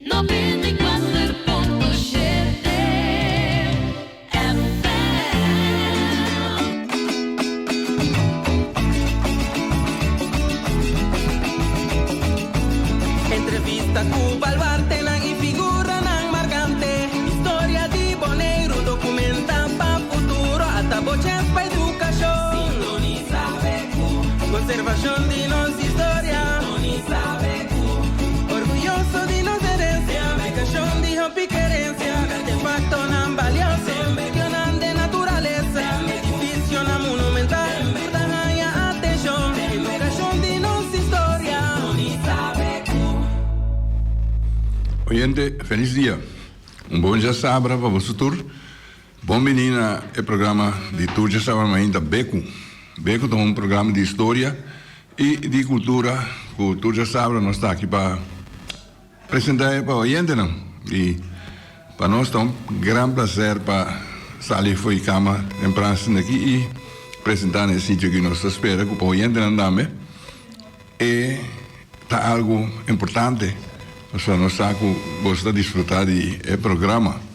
94.7 FM. Entrevista ku baluartenan i figuranan markante. Historia di Boneiru dokumentá pa futuro. Ata bo chèns pa edukashon. Sintonisá BQ. Konservashon di nos historia. Sintonisá BQ. Orguyoso di nos herensia. Aplikashon di hopi kerensia. Artefaktonan balioso. Medionan den naturalesa. Edifisionan monumental. Tur ta haña atenshon. Edukashon di nos historia. Sintonisá BQ. Oyente, felis dia. Un bon djasabra pa boso tur. Bon bini na e programa di tur djasabra mainta Beku. Beku ta un programa di historia y di cultura cu tur djasabra nos ta aki pa presenta e pa oyentenan. Y pa nos ta un gran placer pa sali fo'i cama tempran asina aki y presenta na e sitio aki. Nos ta spera cu pa oyentenan tambe. E ta algu importante pasobra nos sa ku boso ta disfrutá di e programa.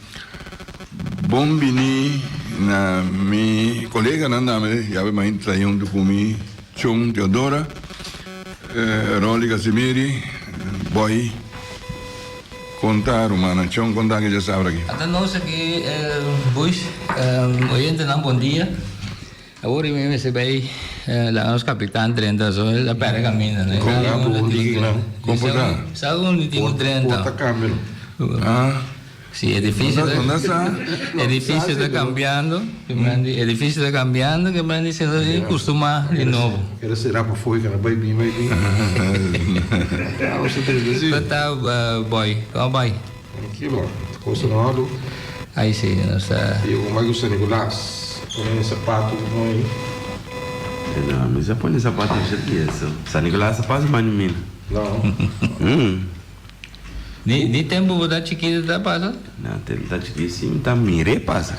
Bon bini na mi koleganan tambe, yawe mainta ta huntu ku mi Chon Teodora, Rolly Casimiri, Boy kon ta rumannan. Chon kon ta ke dja sabra aki? Ata nos aki Bush, oyentenan bon dia. Awor mi mester bay laga nos capitan drenta so el a perde caminda no. Con ta un diki nan? Con por ta? Sa un di tin cu drenta. Por ta cambio no. Ah. Si edificio ta edificio ta cambiando edificio ta cambiando ke men di sino di custuma di nobo. Kere sera pa fo'i kende bay bin bay bin. Con ta boy? Con a bay? Tranquilo, cos ta na ordo. Ay si, nos ta. Y un bai cu San Nicolas, pone zapato cu noi. No, mi sa pone zapato mi sa piensa. San Nicolas ta pasa mani mi. No. Ni, ni tempo bo ta chikito ta pasa? No, tempo ta chikito si mi ta mir'é pasa.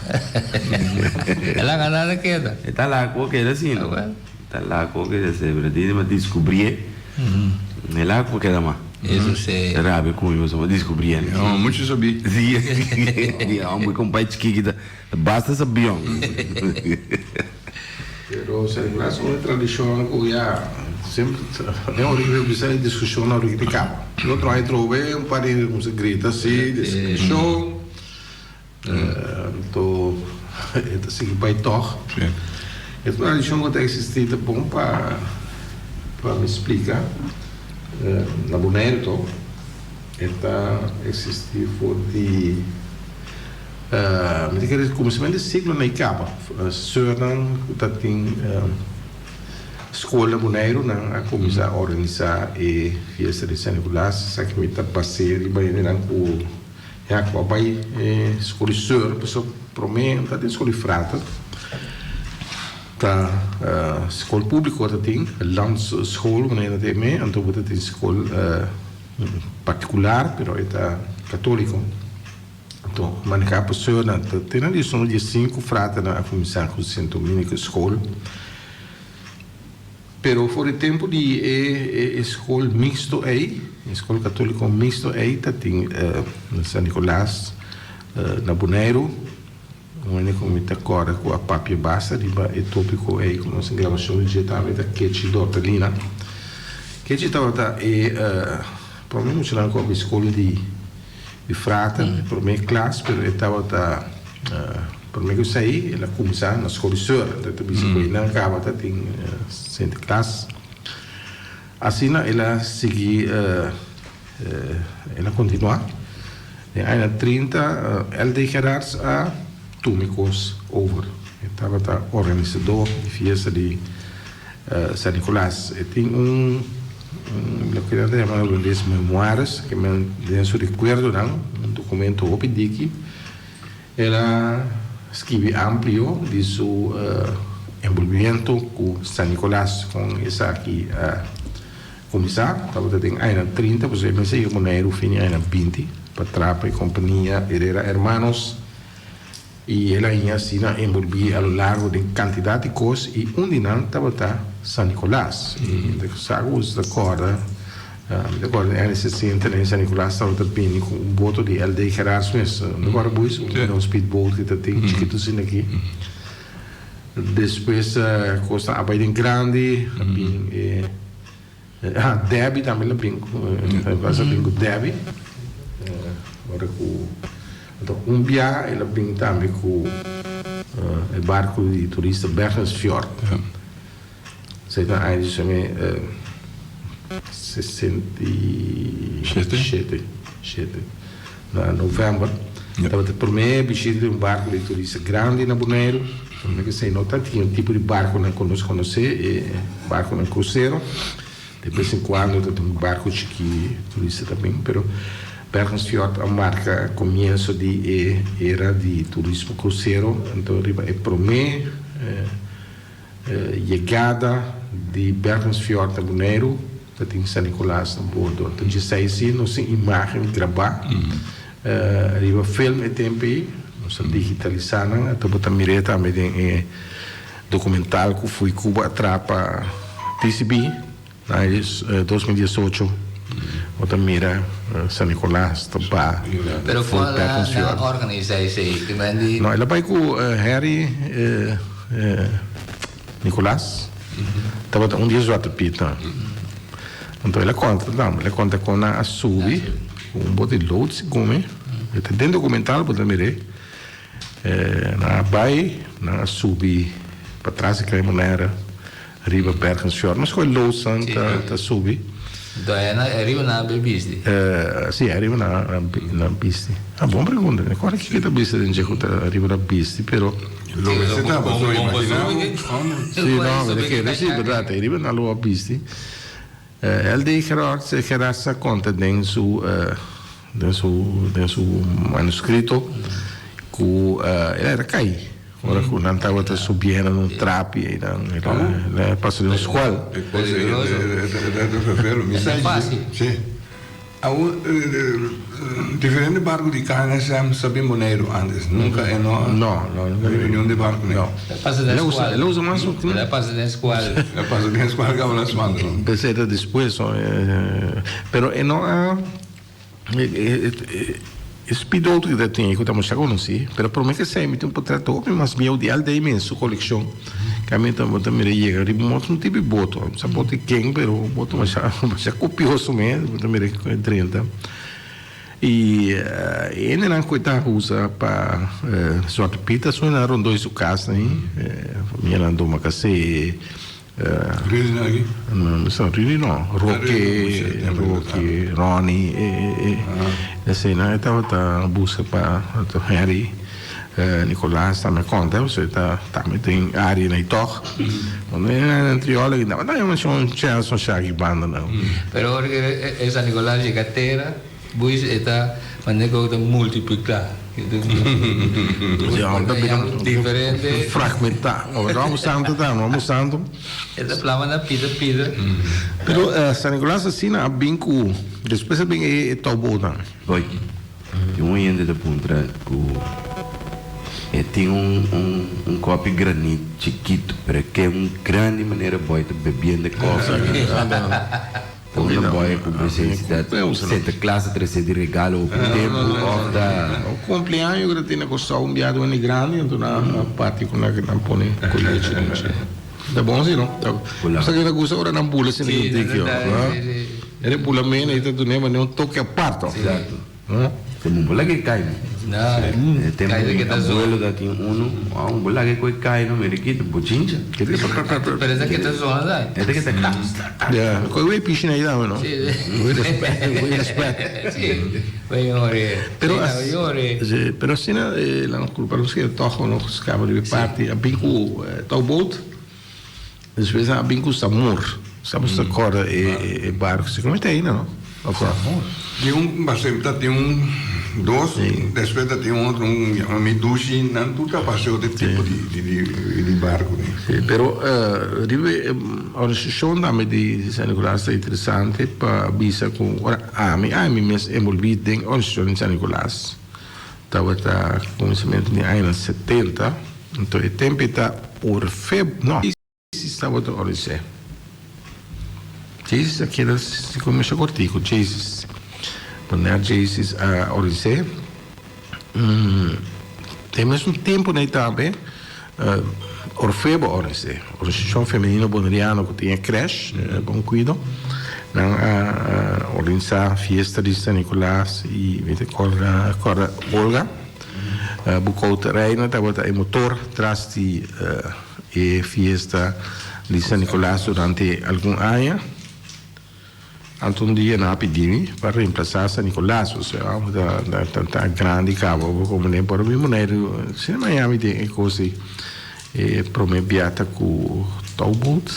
E laga nada keda. E ta laga cu keda si no. Ah, well. Ta laga cu keda si, pero di mi a descubrié. E laga cu keda mas. Eso si. Rabia cu mi pasobra mi a descubri el. No, mucho sabí. Si. Di hombre compai chiki ki ta basta sabion. Pero San Nicolas un tradicion cu ya semper den ora cu bisa e discusion ora cu ta caba. E otro aña trobe un par di hende cuminsa grita si discusion. Anto e ta sigui bai tòg. E tradishon ku ta eksistí ta bon pa pa mi splika. Na Boneiru tòg e ta eksistí for di mi ta kere kuminsamentu di siglo na i kaba. Sùrnan ku ta tin skol na Boneiru nan a kuminsá organisá e fiesta di San Nikolas. Esaki mi ta bas'é riba hendenan ku. Ya ku a bai e skol di seur pasobra promé ta tin skol di frater ta skol públiko ta tin landsschool manera nan ta yam'é anto bo ta tin skol partikular pero e ta katóliko anto manehá pa seurnan ta te na diesun diesinku fraternan a kuminsá ku Sint Dominicus school. Pero for e tempu di e skol mixto ei, e skol katoliko mixto ei ta tin na San Nicolas na Boneiru. Un hende ku mi ta kòrda ku a papia basta riba e topiko ei ku nos grabashon di dje tambe ta Kechi Dortalina. Kechi tabata e prome muchanan ku a bai skol di frater, e prome klas, pero e tabata. Prome ku esei el a kuminsá na skol di seur. Anto e ta bisa ku einan kaba ta tin Sinterklaas. Asina el a sigui, el a kontinuá. Den añanan trinta LD. Gerards a tuma e kos over. E tabata organisadó di fiesta di San Nicolas. E tin un loke nan ta yama na hulandes memoires, ke men den su rekuerdonan, un dokumento hopi diki. El a skibi amplio di su enbolbimento ku San Nicolas kon esaki a kuminsá. Tabata den añanan trinta, pasobra e mester yega Boneiru fin di añanan binti pa traha pa e kompania Herrera Hermanos i el a haña asina enbolbí a lo largo den kantidat di kos i un di nan tabata San Nicolas. I ta sa ku boso ta kòrda. Mi ta kòrda den aña 60 na San Nicolas tabata bini ku un boto di LD Gerards mes. No ta kòrda boys? Un speedboat ku ta tin chikitu asina aki. Despues kos ta a bai den grandi, a bin e ah Debbie tambe la bin ku San Nicolas a bin ku Debbie. Ora ku anto un bia el a bin tambe ku e barku di turista Bergensfjord. Esei ta aña di sheme 67, shete, na novèmber. Tabata e promé bishita di un barku di turista grandi na Boneiru. Promé ku esei no tabatin e tipo di barkunan ku nos konosé, e barkunan krusero. De bes en kuando ta tin un barku chikí turista ta bin, pero Bergensfjord a marka komienso di e era di turismo krusero. Anto riba e promé Yegada di Bergensfjord na Boneiru ta tin San Nicolas na bordo. Ta djesei si nos tin imagen grabá riba film e tempu ei. Nos a digitalisá nan. Anto bo ta mir'é tambe den e dokumental ku Fui Cuba a traha pa TCB. Na e 2018 bo ta mira San Nicolas ta ba Pero for cual a Bergensfjord. organisa esey? Ki men di. No, el a bai cu Harry Nicolas. Tabata un di e Zwarte Pietnan. Anto el a conta tambe, el a conta con nan a subi cu un bote loods gumi. E ta den documental bo ta mir'é. Nan a bai, nan a subi patras di Klein Bonaire riba Bergensfjord. Mas ku e loodsan ta subi. Enton e riba nan a bay bisti? Si, e riba nan a bisti. Ah, bon pregunta. Mi no kòrda kiko ta bisti den dje ku ta riba nan bisti, pero. Lo mester ta, pasobra imagina bo. Si, no, mi ta kere si, bèrdat, e riba nan lo a bisti. LD Gerards Gerards a konta den su den su den su manuskrito ku el a era kai ora ku nan tabata subiendo na un trapi einan el a pasa den un skual. E kos ei ta ferfelu. Mi sa si Awor diferente barco di KNSM sa bin Boneiru antes, nunca e no No, no, nunca riba niun di barco ne. No. El a pasa den El a usa, skual. el a usa mas El a pasa den skual. El a pasa den skual caba na Swandro. P'esei ta despues, no, pero e no a e speedboat ku ta tin ku ta masha konosí, pero promé ku esei mi tin un potret hopi mas bieu di LD mes su kolekshon. Caminda bo ta mira yega riba un otro tipo di boto. No sa boto di ken, pero un boto masha masha copioso mes. Bo ta mira cu e drenta. Y e hendenan cu e ta usa pa Zwarte Piet a suena rondó di su cas ahí. Familianan Domacassé. Rudy no aki? No, sa Rudy no. Roque, Roque, Ronnie, eseinan e tabata busca pa Harry. Nicolas tambe konta pasobra e ta tambe den área nei tòg. Cuando e nan triola aki tabata un shon chèns un shaki banda nan. Pero ora ku e San Nicolas yega tera, buis e ta manera ku ta multipliká. Ja, ta bira diferente. Fragmentá. Ora santu ta, ora santu. E ta plama na pida pida. Pero San Nicolas asina a bin ku despues a bin e toubootnan. Oye. Tin un hende ta puntra ku e tin un un un kopi granit chikitu, pero e ke un grandi manera boy ta bebiendo e kofi. Unda boy ku presensia ta Santa Claus ta trese di regalo hopi tempu of ta. Un cumpleaños ku ta tene Kòrsou un biaha duende grandi anto nan a parti ku nan nan pone ku lechi den dje. Ta bon si no? Sa ke ta gusta ora nan bula asina ku tiki. E bula mene i ta dun'é manera un toke aparto. Exacto. Te bo laga e kai no. E tempo mi abuelo ta tin uno, wow, bo laga e koe kai no, mira ki ta bochincha. Pero esa ke ta zona dai. Esta ke ta Ya, koe wei pishi na ei tambe no. Wei respet, wei respet. Si, wei ore. Pero si, pero asina la nos culpa nos keda toch nos scapa riba e parti a bin cu touwboot, despues a bin cu Samur. Sa bo ta corda e barco si como ta ainda no? Of no? Tin un basem ta tin un dos despues ta tin otro un yama mi dushi nan tur ta paseo di tipo di di barco ni. Si pero riba e organisacion tambe di San Nicolas ta interesante pa bisa cu ora ami ami mes envolvi den organisacion di San Nicolas tabata cuminsamentu di añanan 70 enton e tempo e ta orfeb no. Si tabata organis'é. Jaycees a keda si ku masha kortiku. Jaycees, Bonaire Jaycees a organis'é. Den mesun tempu nei tambe Orfebo a organis'é, Organisashon Femenino Boneriano ku tin e krèsh, Bon Kuido. Nan a organisá fiesta di San Nikolas i mi ta kòrda kòrda Olga Bukout Reina tabata e motor tras di e fiesta di San Nikolas durante algun aña. Anto un dia nan a pidi mi pa reemplasa San Nicolas, osea amo ta ta ta grandi caba bo como den por mi Boneiru si na Miami den e cos ei e prome bia ta cu touwboot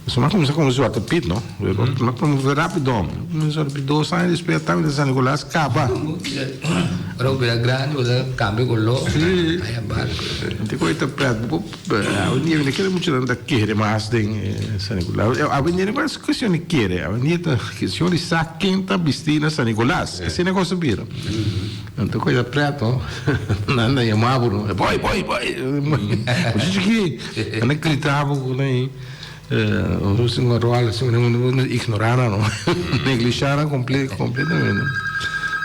pasobra mi a cuminsa como Zwarte Piet no mi a promove rapido mi a cuminsa dos aña despues ya tabata San Nicolas caba. Ora bo bira grandi bo ta cambia color haya barco. Te cu ta pret bo awendia mi no kere mucho nan ta kere mas den San Nicolas awendia no es cuestion di kere awendia ta cuestion di sa ken ta bisti na San Nicolas asina e cos a bira anto cu ta pret no nan ta yama bo no boy boy boy mucha chiki nan ta grita bo cu nan ignora nan no neglisha nan completamente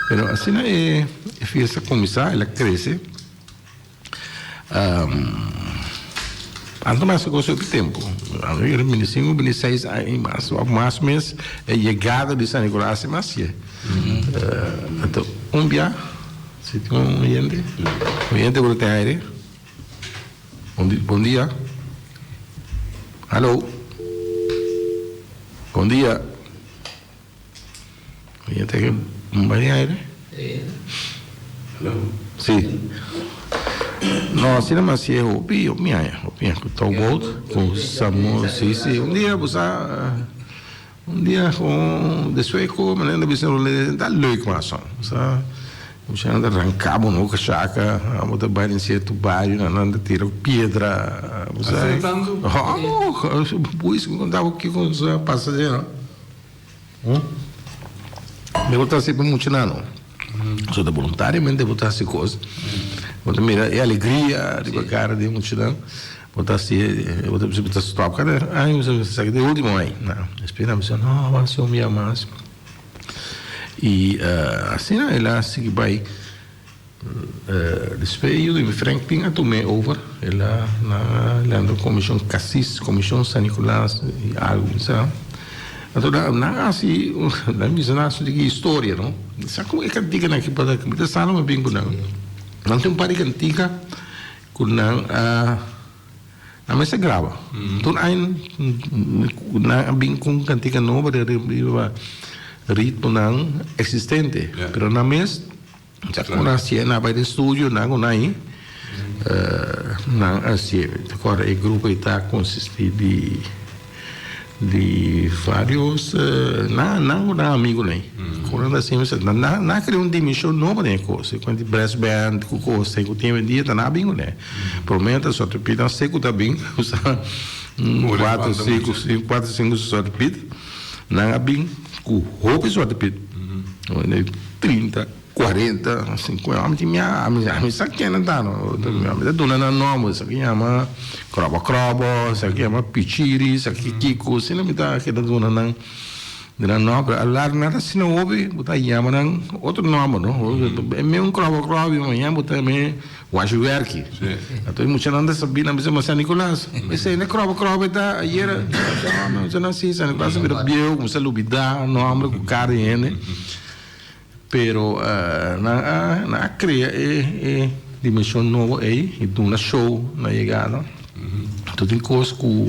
pero asina e fiesta a cuminsa el a crece. Anto mi a hasi cos hopi tempo. Ami era bini cinco, bini seis aña y mas, of mas mes e yegada di San Nicolas mi a hacié. Anto un bia, si tin un oyente, oyente por tin aire. Bon dia. Hallo. Bon dia. Oyente ke bai aire? Si. No, asina mi hasié hopi, hopi aña, hopi aña ku touwboot, ku Samu, si, si. Un dia bo sa, un dia kon despues ku manera ta bisa ta leuk mas son. Bo sa, bo ta ranka bo no kashaka, bo ta bai den sierto bario, nan ta tira piedra, bo sa. Asina tantu? Oh, pues mi konta bo kiko a pasa dje no. Mi bo ta hasi pa muchanan no. So ta boluntariamente bo ta hasi kos. Bo ta mira e alegria riba kara di e muchanan. Bo ta hasi, bo ta bisa bo ta stòp kada aña bo ta esaki ta e ultimo aña. No, despues nan bisa no, bo a hasi un bia mas. I asina el a sigui bai. Despues e yu di mi Frank Pin a tum'é over. El a nan a lanta un komishon Casis, Komishon San Nicolas i algu mi sa. Anto nan a hasi, nan bisa nan a hasi un historia no. Mi sa kon e kantikanan aki por mi ta sa lo mi bin ku nan. Nan tin un par di kantika ku nan a nan mester graba. Tur aña nan a bin ku un kantika nobo riba ritmonan eksistente, pero nan mes. Sa ku nan hasié nan a bai den studio nan ku nan ei nan a hasié mi ta kòrda e grupo ei ta konsistí di di varios nan nan ku nan amigunan ei ku nan ta hasié nan nan a krea un dimenshon nobo den e kos e kuanti brass band ku kos ku tin awendia ta nan a bin kuné promé ta Zwarte Piet nan seku ta bin kuater sinku kuater sinku Zwarte Piet. Nan a bin ku hopi Zwarte Piet. 30, 40, 50. Ami tin mia, ami, ami sa ken nan ta no. Ami ta duna nan nomber. Esaki yama Krobo Krobo, esaki yama Pichiri, esaki Kiko. Asina mi ta keda duna nan di nan nomber. A lar nan ta asina hopi, bo ta yama nan otro nomber no. E meun Krobo Krobo, mañana bo ta yam'e Washi werki. Anto e muchanan ta sabí, nan bisa, ma San Nicolas, esei no e krobo krobo e ta ayera. No, no, no, si, San Nicolas a bira bieu, kuminsá lubidá nòmber ku kara di hende. Pero nan a nan a krea e e dimenshon nobo ei i duna show na yegada. Anto tin kos ku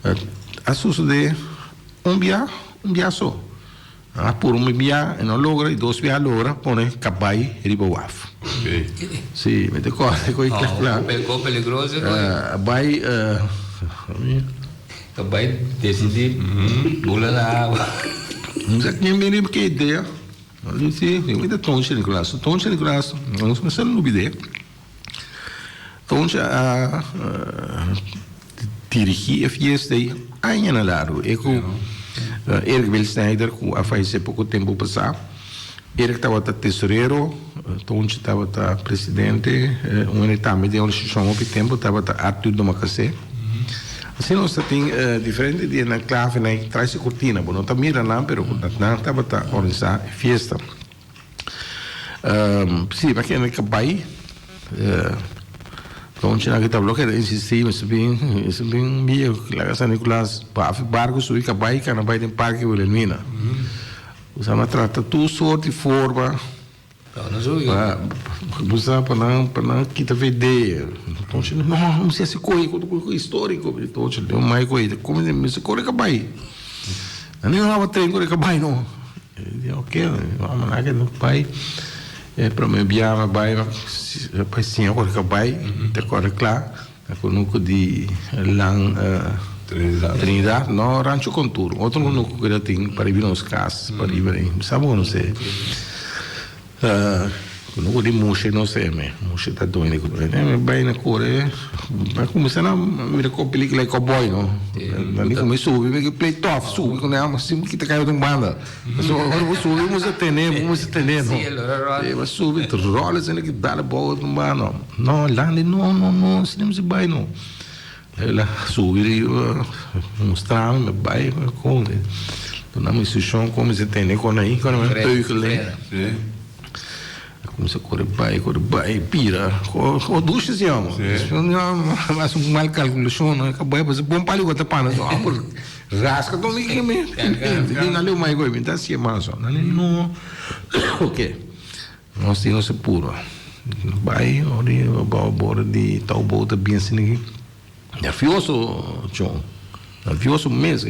a susedé un bia, un bia so. A puru un bia e no logra y dos bia a logra pone cabai riba waf. Si, mi ta corda cu e kla kla. Con peligroso cu e. Bai Cabai decidi bula na awa. No sa ken bini riba ki idea. Si, mi ta Tonche Nicolas. Tonche Nicolas, nos mester lubid'é. Tonche a dirigí e fiesta ei añanan largu. E ku Eric Wilsnijder ku a falesé poko tempu pasá. Eric tabata tesorero, Tonche tabata presidente, un hende tambe den organisashon hopi tempu tabata Arthur Domacassé. Asina nos ta tin diferente di e nan clavenan y tras e cortina. Bo no ta mira nan pero nan tabata organisa e fiesta. Si, mi a kende cabay. Tonchi nan ki tabla keda insisti, mi bin, mi bin bia laga San Nicolas bafi barco subi cabay cana bay den parke Wilhelmina. Nos a trata tur soort di forma. Pa busa pa nan pa nan kita vd. Tonchi no, no si asi koe ku ku historico. Tonchi den mai koe como mi si kore cabay. Nan no haba tren kore cabay no. Di ok, mama na ke no bai. E prome bia mi bai bai siña kore kabay, te kore kla na kunuku di Lan Trinidad, no Rancho Contour, otro kunuku ku ta tin pariba nos kas, pariba ei, mi sa bo konosé. Kunuku di Mushe nos e me, Mushe ta dueño di kunuku. Mi bai na kore, mi a kuminsá na mira kon pelikula di kòbòi no, mi kuminsá subi, mi play tòf, subi ku nan, mi kita kai otro banda. Pasobra ora bo subi bo mester tene, bo mester tene no. Sí, bo subi, ta ròl asina ki dal abou otro banda no. No, Landy, no, no, no, asina mester bai no. El a subi riba, mustra mi, mi bai kon. Duna mi instrukshon kon mester tene kon ahí, kon a teugel. Sí. A kuminsá kore bai, kore bai, bira. Ko dushi si amo. Mas un mal kalkulashon no. Ka bai pasobra bon pali ku ta pana so amor. Raska don mi ke mi. Di na leu mai koe mi ta hasie mas so. Nan di no. Oke. Nos tin nos e puro. Bai ora abou borde di touwboot a bin asina aki. Nervioso chon. Nervioso mes.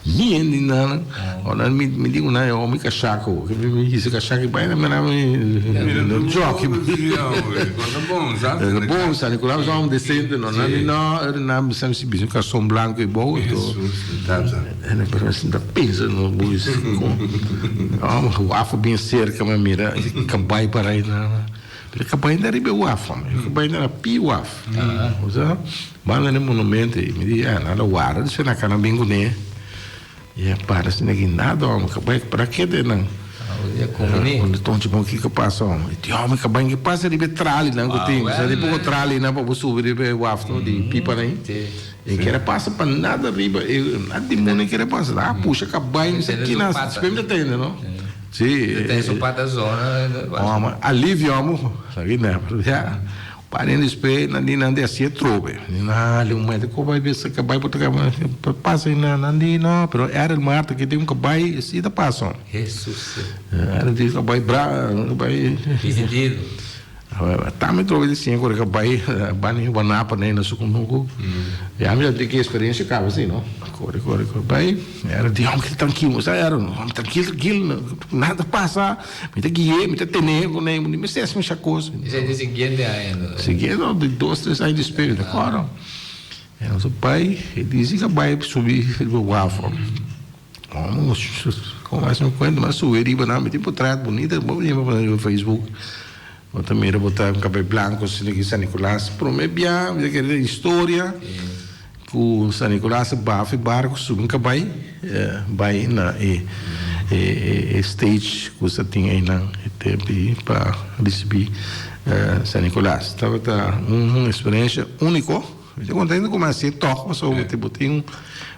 Yen di nan. Ora mi mi di ku nan yo mi kashako. Mi hisa kashako i bai na mira mi jockey. Bon San Nicolas un decente no. Nan di no ora nan bisa mi si bisa un karson blanco i bou anto. En pero mi sinta pensa no boys kon. Wafel bien cerca mi a mira kabai para nan. Pero e kabai no riba e waf, e kabai na pi waf. Osea, banda den monumento ei, mi di, ah, nan lo warda despues nan kana bin kuné. I a para asina aki, nada hòmber, kabai para keda einan. Unda tonchi bon kiko pasa hòmber? E di, hòmber, kabai ke pasa riba e tralinan ku tin. Osea, tin poko tralinan pa bo subi riba e waf no, di pipanan ei. E kere pasa pa nada riba e nada di mundo e kere pasa. A pusha kabai mi sa kina despues mi ta tende no. Si. Te ten su pata zona. Ome alivio amo. Sabi ne ya. Paren despues nan di nan di hacié trobe. Nan ali un momento ko bai bisa kabai por ta pasa nan nan di no pero era el martes ki tin un kabai si ta pasa. Jesus. Era di kabai bra kabai. Decidido. Tambe trobe di siña ku rica bai bani wanapa nei na su kunuku. Ya mi a tin ki experiencia kaba si no. Kore kore kore bai era di hombre trankil sa era hombre trankil trankil nada pasa mi ta gui'e mi ta tene ku nei mi mester hasi masha kos. Esei ta siguiente aña entonces. Siguiente di dos tres aña despues mi ta kòrda. E nos a bai e dici ku a bai subi riba wafel. Como haci mi cuenta mi a subi riba nan mi tin potret bunita bo bini pa pone riba Facebook bo ta mira bo ta un cabey blanco asina aki San Nicolas prome bia mi ta kere den historia cu San Nicolas a baha fi barco subi un cabay bay na e e stage cu sa tin eynan e tempo ey pa ricibi San Nicolas tabata un experiencia unico. Mi ta contento cu mi a hacié toch pasobra bo tin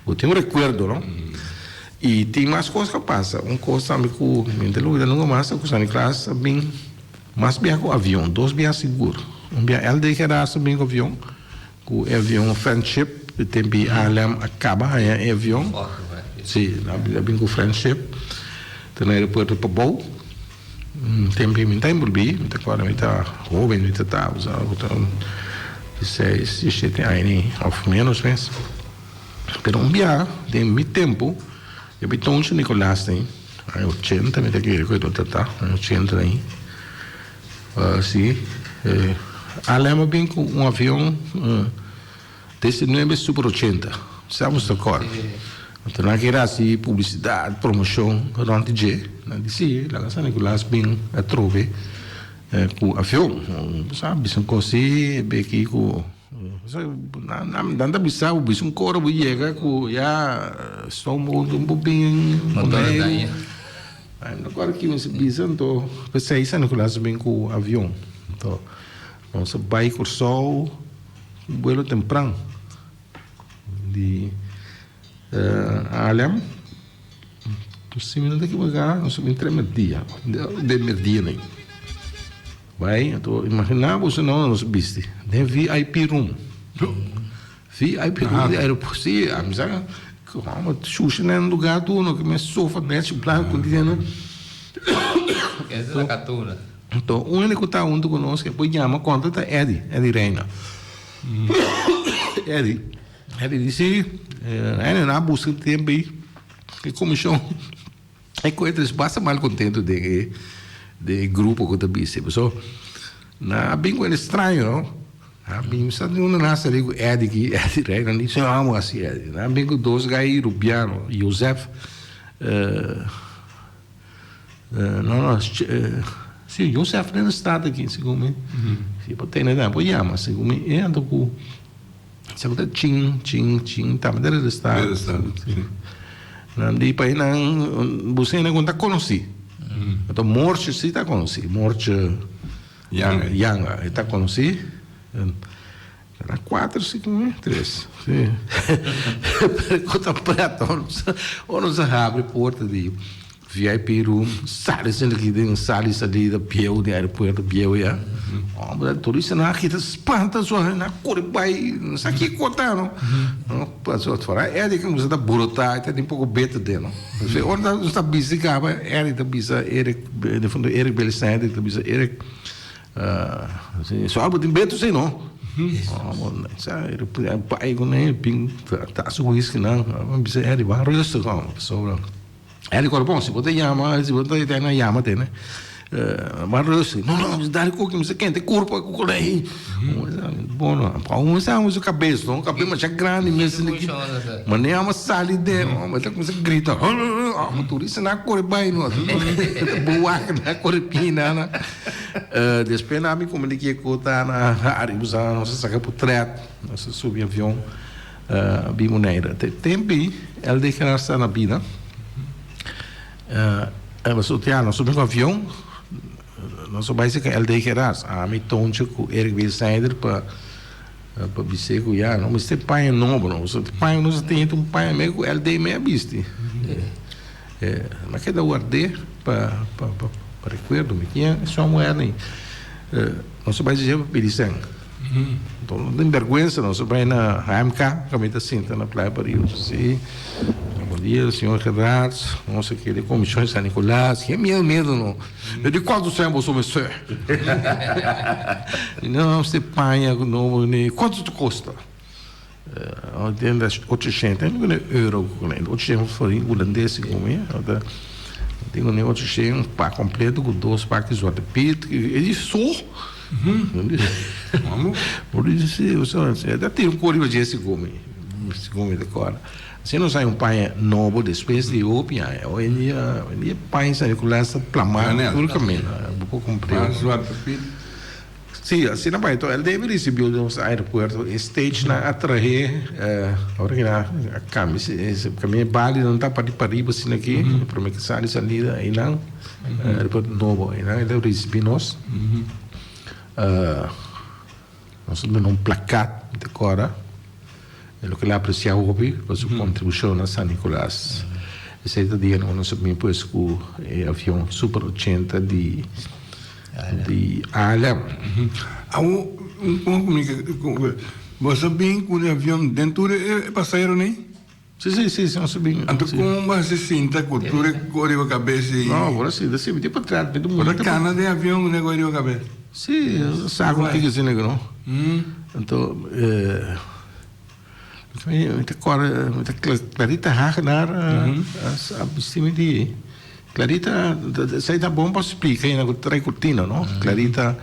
bo tin un recuerdo no. Y tin mas cos cu a pasa. Un cos tambe cu mi no ta lubida nunca mas ta cu San Nicolas a bin mas biaha cu avion, dos biaha sigur. Un biaha LD Gerards a bin cu avion, cu e avion Friendship, e tempo y ALM a caba haña e avion. Si, a bin cu Friendship te na aeropuerto Pabou. Un tempu mi ta enbolbí, mi ta kòrda mi ta hóben, mi ta ta dieseis, diesshete aña ni òf ménos mes. Pero un bia den mi tempu e Bitoncho Nicolas den aña ochenta mi ta kere ku e ta ta aña ochenta den si ALM a bin ku un avion DC-nuebe Super 80, sa bo sta kòrda? Anto nan kere hasi publisidat, promoshon rònt di dje. Nan di si, laga San Nicolas bin atrobe ku avion. Bo sa bisa un kos si, beki ku nan ta bisa bo bisa un koro bo yega ku ya stoomboot bo bin Boneiru. No kòrda ki mi bisa anto p'esei San Nicolas bin ku avion. Anto nos a bai Kòrsou. Un buelo tempran. di ALM. Si mi no ta ekiboká nos a bin tres merdia, den merdia nei. Bai, anto imaginá bo si no nos bisti den VIP room. VIP room di aeropuerto. Si, ami sa komo shusha nan lugá tur no ke mes sofa nechi blanku di nan. Esa ta katuna. Anto un hende ku ta huntu ku nos ke por yama konta ta Eddie, Eddie Reina. Eddie, Eddie di si, nan a buska tempu ei e komishon. E ku e ta basta mal kontentu den e den e grupo ku ta bisti paso nan a bin ku el straño no nan a bin sa di unda nan a sali ku Eddie ki Eddie rei nan di so amo hasi Eddie nan a bin ku dos gai rubiano Joseph no no si Joseph den staat aki segun mi si bo tene nan bo yama segun mi e anto ku Sa ku ta chin chin chin tambe ta resta. Nan di pa nan busena ku ta konosí. Anto Morche si ta konosí. Morche Yanga. Yanga e ta konosí. Era kuater si ku mi tres. Si. Pero ku ta pret ora nos a habri porta di VIP room, sali esei aki den sali salida bieu di aeropuerto bieu ya. Hombre, turistanan aki ta spanta so, nan a kore bai, no sa kiko ta no. No, pasobra ora Eric a kuminsá ta borotá, e ta tin poko beter den no. P'esei ora nos ta bisti kaba, Eric ta bisa Eric, den fondo Eric Belisijn, ta bisa Eric, so bo tin beter si no. Sa Eric bai kuné, bin ta su whisky nan, a bisa Eric, ban rustig hombre, pasobra. Hende kor bon, si bo ta yama, si bo ta tene yama tene, ban rustig. No, no, dale koki, mi sa kente kurpa ku kolei. Bon, pa un sa su kabes, no, kabes masha grandi mes. Mane amo sali den, hombre, ta kuminsa grita, hombre, turista nan a kore bai no. Bo wak nan a kore pina nan. Despues nan a bin komunik'é ku ta na Ariba, nos a saka potret, nos a subi avion. Bin Bonaire. Te tempi LD Gerard sta na bida. Pasobra ya nos subi ku avion, nos a bai serka LD Gerard. Ami, Tontje ku Eric Weersnijder pa pa bis'é ku ya no mester paña nobo no. Pasobra e paña ku nos a tene ta un paña mei ku LD mei a bisti. Mi a keda ward'é pa pa pa rekuerdo. Mi tin e somewhere nei. Nos a bai dje pa pidi sèn. Enton no tin bergwensa nos a bai na HMK kaminda ta sinta na Playa Pariba si bon dia señor Gerards nos a kere komishon di San Nicolas ke miedo miedo no e di kuantu sèn boso mester i no mester paña nobo ni kuantu ta kosta Ochoshenta euro ochoshenta florin hulandes tin un ochoshenta un pak kompleto ku dos pak di zwarte piet e di so ta tin un kos riba dje segun mi segun mi ta kòrda asina nos haña un paña nobo despues di hopi aña hoy en dia hoy en dia paña San Nicolas ta plamá tur kaminda bo por kumpr'é. Sí, asina bai to. El debe ricibió den nos aeropuerto. E stage nan a trahe, ora ki nan a cambia, cambia e bali nan ta parti pariba asina aki, prome ki sali salida einan, aeropuerto nobo einan el a ricibi nos. Nos a duna un plakat, mi ta acorda, e loke el a aprecia hopi pa su contribucion na San Nicolas. Esey ta dia nos a bin pues cu e avion Super 80 di. Di ALM. Awo un comunica bo sa bin cu e avion den tur e pasahero nei? Si si si nos a bin. Anto con bo a haci sinta cu tur e cu riba cabes y. No bo a sinta si mi tin patras mi ta Bo ta cana den avion cu nego riba cabes? Si sa con tin asina no. Anto mi ta corda mi ta Clarita Hagenaar a bisti mi di. Clarita, esei ta bon pa splika hende ku trae kurtina, no? Clarita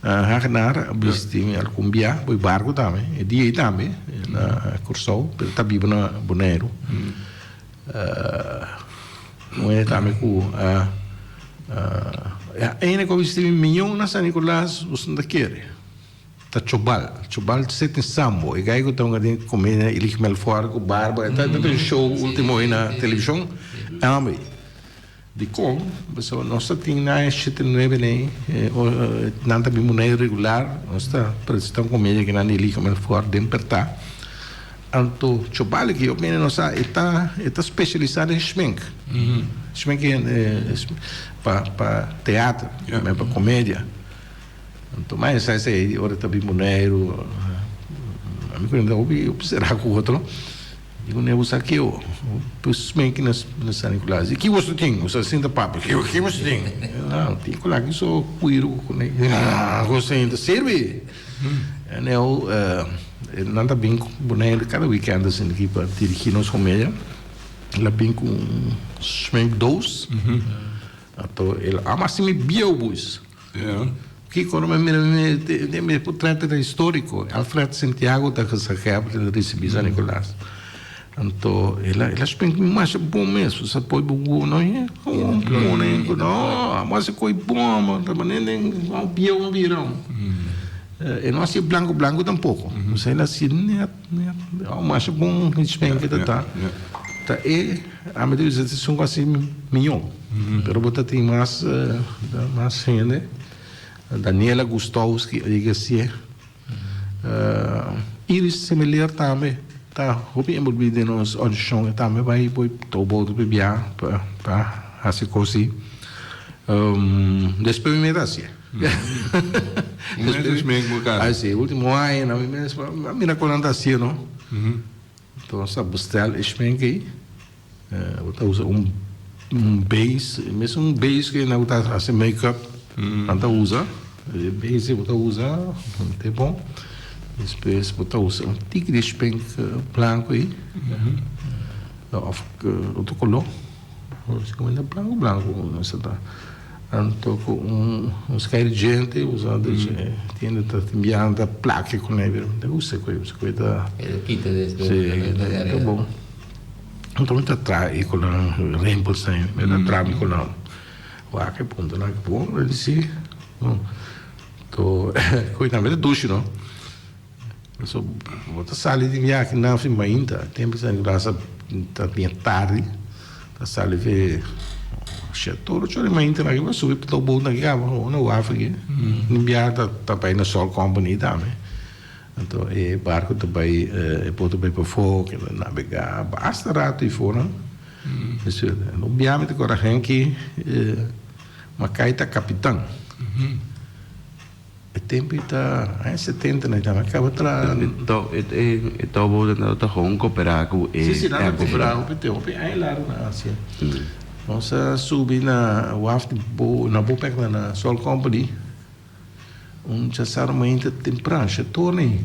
Hagenaar a bisti mi algun bia bo e barku tambe, e dia ei tambe na Kòrsou, pero ta biba na Boneiru. Un hende tambe ku a ya e hende ku a bisti mi mion na San Nicolas nos no ta kere. Ta Chobal, Chobal zit in Sambo, e gai ku ta hunga den komedia Elige Melfor ku barba, e ta den show ultimo ei na televishon, Ambe. Dikon? Pasobra nos ta tin na e shete nuebe nei, nan ta bin moneda regular, nos ta presenta un komedia kinan di Elige Melfor den Pertá. Anto Chobali ki hopi hende no sa e ta e ta specialisa den schmink. Schmink pa pa teatro, pa comedia. Anto mas esei esei ora ta bin Boneiru ami ku nan ta hopi hopi sera ku otro. Di ku nan bo sa ke bo schmink na San Nicolas. Di ki boso tin? Bo sa sinta papia ki boso tin? No tin ku laki so kuiru ku nan ku ta sirbi. Aneo nan ta bin ku Boneiru kada weekend asin aki pa dirigi nos komedia. El a bin ku un schminkdoos. Anto el a ama asina mi bieu boys. Kiko ora mi mira mi mi portret ta historico. Alfred Santiago ta gezaghebber ta ricibi San Nicolas. Anto el a el a schmink mi masha bon mes. Bo sa poi bo wowo no he un pone no amo hasi koi bon amo ta manera den un bieu a bira e no hasi blanco blanco tampoco osea el hasi net net masha bon schmink ta ta ta e ami ta bisa esun ku hasi miyo pero bo ta tin mas mas hende Daniela Gustowski a yega hasié. Iris Semeleer tambe ta hopi enbolbí den nos audishon. E tambe bai por towboat hopi bia pa hasi kos ei. Despues mi mes ta hasié. Asi, ultimo añanan mi mes a mira kon nan ta hasié no. Entonces a bestel e schmink ei. Bo ta usa un base, mesun base ku nan ta hasi make up nan ta usa, e base bo ta usa te bon. Despues bo ta usa un tiki di spink blanco ei of otro color, blanco blanco mester ta. Anto ku un skai di djente usa tiende ta tin biaha ta plaki ku ne pero mi ta gusta ku e ta si ta bon. Anto mi ta traha e ku nan rimpels nan mi ta traha mi ku nan wak e puntonan ki bon mi di si anto ku tambe ta dushi no pasobra bo ta sali di biaha aki nan fin mainta tempu sa ta bien tardi. Ta sali fe shete ora chori mainta nan a subi pa towboat nan kaba na waf aki. Un biaha ta ta bai na Salt Company tambe. Anto e barco ta bai e boot ta bai pafó keda nabegá basta rato ei for nan. Un biaha mi ta kòrda Henky Makai ta kapitan. E tempu ei ta aña setenta nan a kaba traha. E towboat nan ta gewoon koperá ku e. Si si nan ta koperá hopi tempu hopi aña largu nan hasi. Nos a subi na waf di bo na Bopec na Salt Company un chasar mainta tempran shetor ei.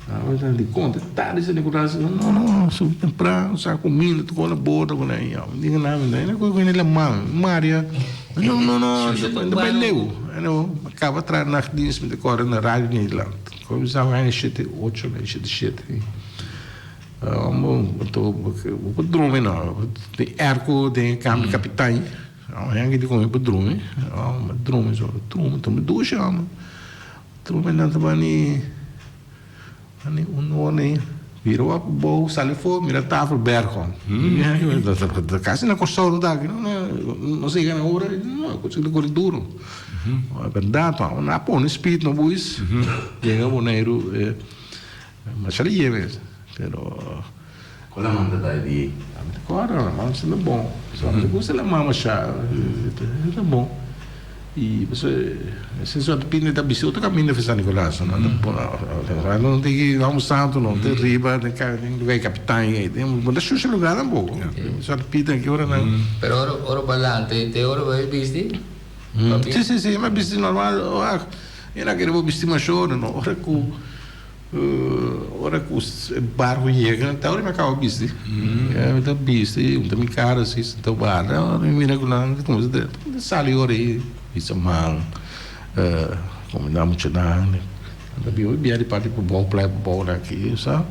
Nan a dikon te tardi esei ku nan no no subi tempran sa kuminda tur kos na bordo ku nan ya mi di nan mi no kohe laman maria no no no ta bai leu mi kaba traha nachtdienst mi ta kore na radio Nederland koe mi sa aña shete ocho shete shete bo por drumi no tin airco den e kamber di kapitan mi di komo mi por drumi mi drumi drumi tuma dusha. Tur nan ta bani bani un ora bira wak bou sali for mira tafel bergon casi na Kòrsou no ta aki no nos a yega na ora no e ta kore duro e bèrdat nan a pone speed no boeis yega Boneiru masha lihe mes pero. Kon laman ta dai di. Ami ta kòrda laman ta bon mi ta gusta laman masha e ta bon i pasobra esei sòrt pinde ta bisti otro kaminda for San Nicolas no tin ki Ramo Santo no tin riba den lugar di Kapitan ei bo ta shusha lugar tampoco sòrt pita ki ora nan. Pero ora ora bo a lanta te ora bo a bisti si si si mi a bisti normal mi no a kere bo bisti masha ora no ora ku. Ora ku e barku yega, ta ora mi a kaba bisti. Mi ta bisti, mi ta mi kara asi, ta warda, ora mi mira ku nan ta kuminsá drenta, mi ta sali ora ei, bisa man, kumindá muchanan, nan ta bin bia di parti pabou, playa pabou nan aki, sa.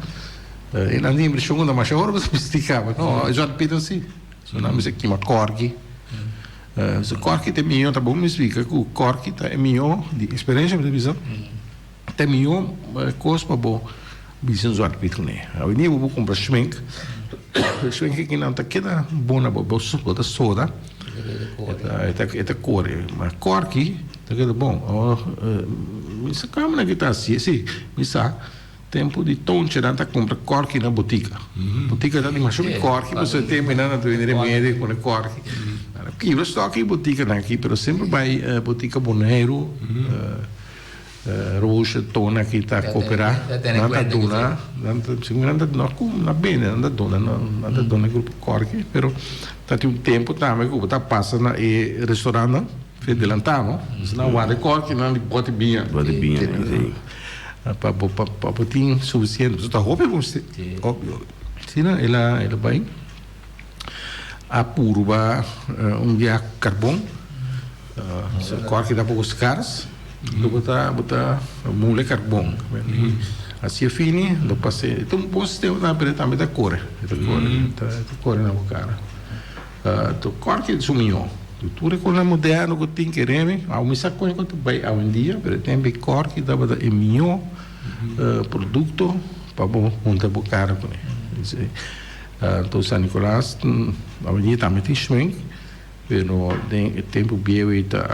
E nan tin impreshon ku ta masha ora bo ta bisti kaba. No, e sòrt pida asi. So nan mester kima kòrki. So kòrki ta e mihó, ta bon mi splika ku kòrki ta e mihó, di eksperensia mi ta bisa. Ta e mihó kos pa bo bisa un zwarte piet kuné. Awendia bo por kumpra schmink. Schmink aki nan ta keda bon na bo. Bo ta soda, e ta kore. Ma kòrki ta keda bon. Mi sa kamba nan ki ta hasié. Si, mi sa. Tempu di Tontje nan ta kumpra kòrki na botika. Botika ta di masha hopi kòrki pasobra e tempu nan ta bini remedi pone kòrki. Nan a kibra stòk e botikanan aki pero semper bai botika Boneiru, Roosje, Tona aki ta koperá. Nan ta duna, nan ta segun nan ta no ku nan bende nan ta duna nan ta duna e grupo kòrki pero ta tin un tempu tambe ku bo ta pasa na e restorantnan. Fe delantá no. Si nan warda e kòrkinan di bòt di biña. Bòt di biña, sí. Pa bo pa bo tin sufisiente. Pasobra ta hopi bon hopi hopi. Asina el a el a bai a purba un bia karbon. E kòrki ta poko skars. Lo bo ta bo ta mula e karbon. Asi e fini lo pas'é. E ta un bon sistema tambe pero e tambe ta kore. E ta kore e ta kore na bo kara. To kòrki su mihó. Tur e kosnan moderno ku tin keremi, awe mi sa kon e ta bai awendia, pero e tempu e kòrki tabata e mihó produkto pa bo hunta bo kara kuné. Anto San Nicolas awendia tambe tin schmink, pero den e tempu bieu ei ta